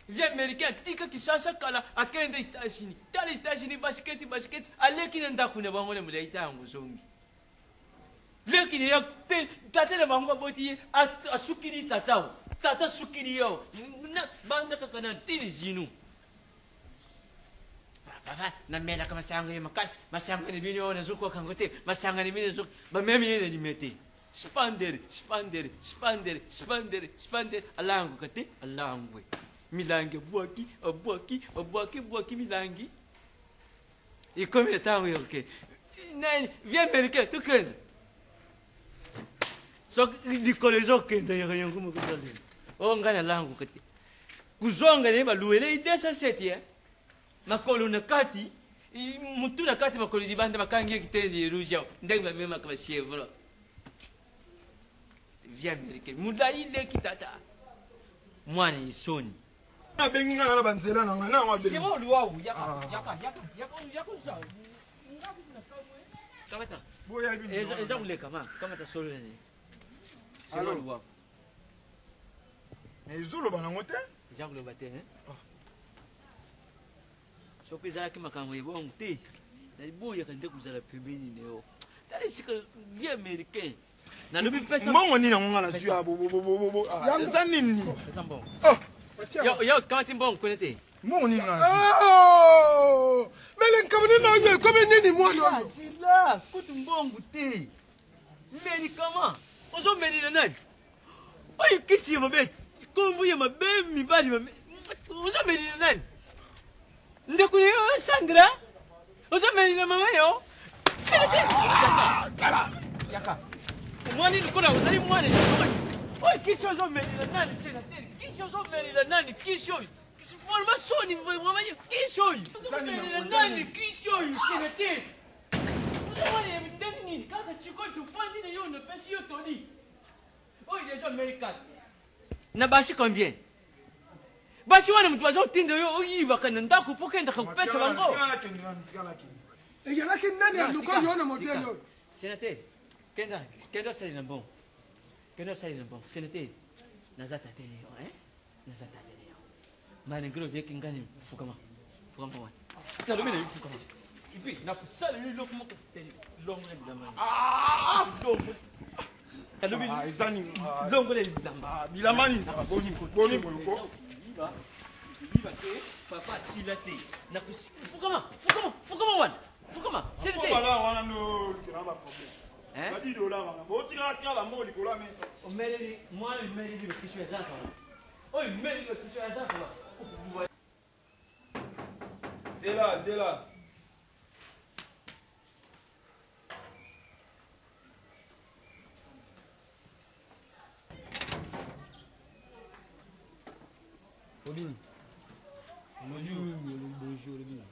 Vie américain atika Kinshasa kala akende États-Unis. Tala États-Unis basiketi basiketi aleki na ndako na bango na molai ta yango zongi. Leki na ye te tata na bango aboti ye asukili tata o. Tata asukili ye o. Banda kaka na tili zinu. Papa namelaka masanga ya makasi masanga na bino oyo nazokoka yango te masanga na bino nazo bamemi ye na limete spandere spandere spandere spandere spandere alanguka te alangwe milangi abwaki abwaki abwaki abwaki milangi ekomi na ntango ya kokende nani vie américain tokende soki likolo ezokende yoko yango moko ezaleli oyo ngai nalanguka te kozonga na ye baluwele ye 207 eh? makolo na kati mutu na kati makolo libanda bakangi ye kitendi ye rouge awa ndenge bamemaka basievre vie américaine molai leki tata mwana esoni abengi ngai na banzela na ngai nango abengi Simon Luau, yaka, yaka, yaka, yaka, yaka, yaka. Kamata. Boya bino. Eza eza kuleka ma, kamata solo nene. Simon Allô? Luau. Mais ezoloba nango te. Eza kuloba te, hein? Soki ezalaki makambo ebongo te, naliboyaka nde kozala pembeni na yo. Tala esika vie américain. Nalobi pesa mbongo nini yango ngai nazwi ya bobobobobo eza nini Pesa mbongo. Yo yo kamati mbongo kuna te. Mbongo nini ngai Oh! Mais likambo nini oyo ekomi nini mwana oyo? Zila kutu mbongo te. Medicament. Ozomelila nani? Oyo kisi ya mabe ti. Kombo ya mabe mibali mabe. Ozomelila nani? Ndeko na yo Sandra? Ozomelila mama yo? Yaka. Yaka. Omwani lokola ozali mwana ya soni. Oyo kisi ozomelila nani senateur? Kisi ozomelila nani? Kisi oyo. Vraiment soni vraiment kisi oyo. Ozomelila nani? Kisi oyo senateur. Ozomona ya ndenge nini? Kaka sikoyo tofandi na yo napesi yo toli. Oyo deja Amerika. Na basi combien? Basi wana moto bazotinda yo oyibaka na ndako mpo okendaka kopesa bango. Ezalaki nani aluka yo na modele oyo? Sénateur, kenda kenda osalela mbongo. Kenda osalela mbongo. Sénateur, naza tate na yo, hein? Naza tate na yo. Malgré ovieki ngani fukama. Fukama wana. Nalobi na yo fukama. Et puis nakosala yo eloko moko te longola bilamba. Longola. Nalobi eza nini? Longola bilamba. Bilamba nini? Boni boni boyoko. Yiba te, papa asila te. Nakosi fukama, fukama, fukama wana. Fukama, sénateur. Bala wana no olukela ba problème. Ba 10 dollars wana. Botika tika ba mbongo likolo ya mesa. Omeleli mwana omeleli bakisi ya zaka wana. Oyo omeleli bakisi ya zaka wana. Zela, zela. Odini. Bonjour. Bonjour, Odini.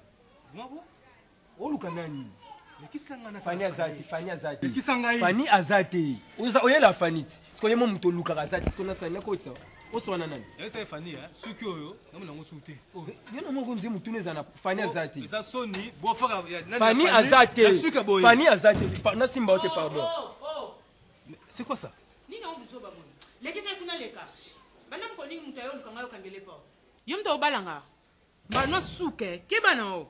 Moko? Oluka nani? Fani Fani aza te, Fani aza te. Lekisa ngai. Fani aza te. Oza oyela Fani ti. Siko ye mo moto olukaka aza te. Siko nasali nakotisa. Oswana nani? Yebisa ye Fani, hein? Suki oyo, namona yango suki te. Oyo. Yo na moko nze mutuna eza na Fani aza te. Eza soni, bofaka ya nani Fani na aza te. Na suki ya boye. Fani aza te. Nasimba yo te pardon. Oh, oh. C'est quoi ça? Nini yango buzoba boye? Lekisa ye kuna leka. Banda mokolo nini moto aye oluka ngai okangele porte. Yo moto obalanga. Mbano suke, keba na yo.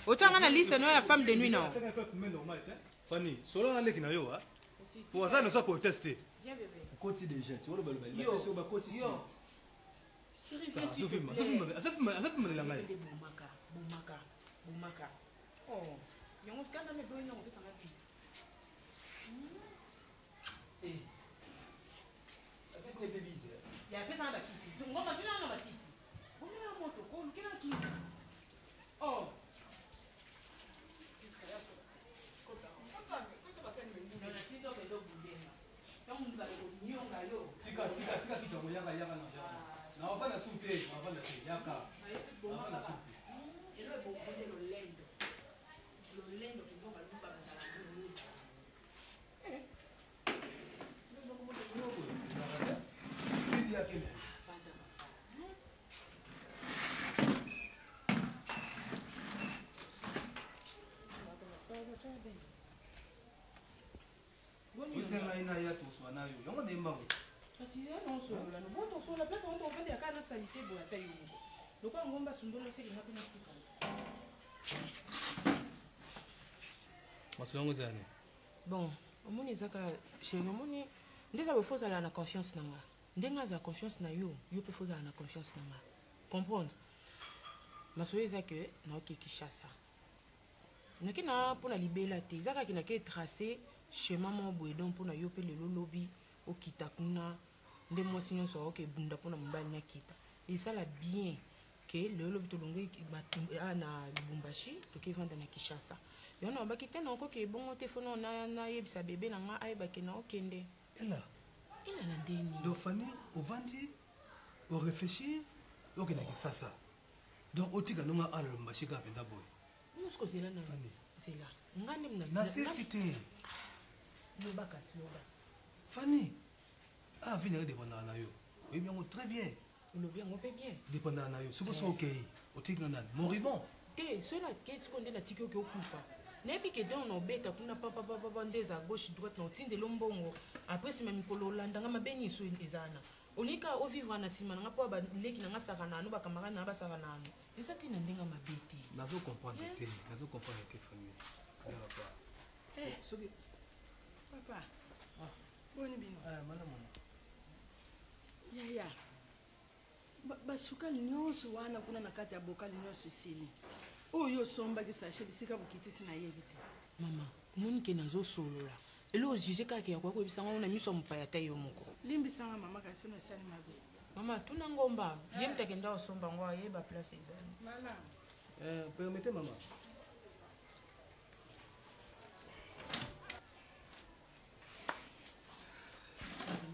Otia nga na liste na yo ya femme de nuit na yo. Fani, solo na leki na yo, hein? Faut aza na so protester. Viens bébé. Okoti déjà, ti oloba loba. Yo. Bapesi yo bakoti si. Yo. Chérie, viens s'il te Azofima, plaît. azofima, azofima, azofima na ngai. Nde bomaka, bomaka, bomaka. Oh, yango kanda me boyi nango pesa nga bise. Eh. Apesi ne pe bise. Ya pesa nga bakiti. Ngoma tuna na bakiti. Bomela moto ko lukela kiti. Oh. Tika, tika, tika kitu yango yaka, yaka na yaka. Na wafanda suki te, na wafanda te, yaka. Na wafanda suki te. Oyebisa ngai na ya toswa na yo. Yango nde mbango. Kasi ya nosolola no bo tosolola place wango tovandela kaka na salite boye ata yo moko lokola ngomba sundolo osekenga mpe natikala. Masolo yango eza nini? Bon, omoni eza kaka chéri, omoni nde eza boye, fo ozala na confiance na nga ndenge azala confiance na yo, yo mpe fo ozala na confiance na nga, comprendre? Masolo eza ke naoke Kinshasa, nake na mpo na libela te, eza kaka nake trace chemin moko boye, donc mpo na yo mpe lelo lobi okita kuna nde mwasi nyonso aoke ebunda mpo na mobali nakita, esala bien ke lelo lobi tolongwe na Lubumbashi, toke vanda na Kinshasa. Yango nalobaki te nakoki ebongo te, fo nayebisa bebe na nga ayebake na okende. Ela. Ela na ndeni. Donc Fanny, ovandi, oréfléchir, okende Kinshasa. Donc otika ndonga ala Lubumbashi kaka mpenza boye. Mosuku zela na zela. Nga nde mna. Nasilisi te. Loba kasi loba. Fanny, ah vie nanga dépendaka na yo. Oyebi yango très bien. Olobi yango mpe bien. Dépendaka na yo. Soki so okei, otiki nga nani? Moribond. Te, soki nakei sikoyo nde natiki oke okufa. Nayebi ke donc na obeta kuna papapapapa nde eza gauche droite na otindela mbongo. Après nsima mikolo olanda nga mabe nini so eza wana. Olingi kaka ovivre na nsima na nga mpo baleki na nga saka na ano, bacamarade na nga basaka na ano. Eza te na ndenge mabe te. Nazo comprendre te, nazo comprendre te famille. Papa. Soki papa. Boni bino? Malamu. Yaya. Basukali nyonso wana kuna na kati ya bokali nyonso esili. Oyo osombaki sachet bisika bokitisi nayebi te. Mama, omoni ke nazosolola. Eloko juge kaka ya koya koyebisa ngo na miso ya mopaya ata yo moko. Limbisanga mama kasi oyo nasali mabe. Mama, tuna ngomba. Ye moto akenda kosomba ngo ayeba place ezali. Malamu. Permettez mama.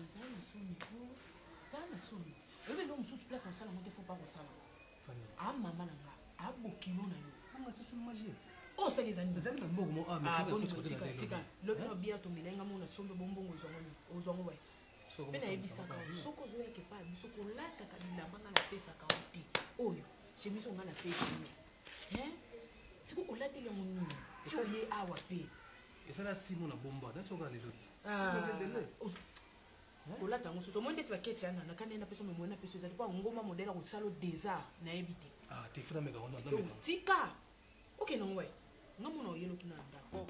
Zala na soni po. Zala na soni. Oyebi eloko mosusu place osala yango te, fo pa kosala. A mama na nga, a bokilo na yo. Mama, ça c'est magie. Oyo osali eza nini? Ezali na mbongo mo, ah, mais Ah, tika boni koti boye, koti tika, na tika. lobi. Lobi na bière tomela nga mona sombe bombongo ozwango nini? Ozwango wapi? Soko Mpe mosala nayebisaka mosala yo, mosala. soki ozoyaka epai ya biso, kolataka bilamba nga napesaka yo te. Oyo, chemise oyo nga napesi yo. Hein? Sikoyo olateli yango nini? Ti oye awa pe. Ezala simo na bomba, nati oka lelo ti. Ah. Simo eza ebele. Kolata yango soki omoni ndeti baketi yana nakani na peso memoye na peso ezali mpo ngomba modele akosala désart nayebi te. Ah, te funa meka ngo, na meka. Tika okende ngo wapi? Nga mona oyeloki na ndako.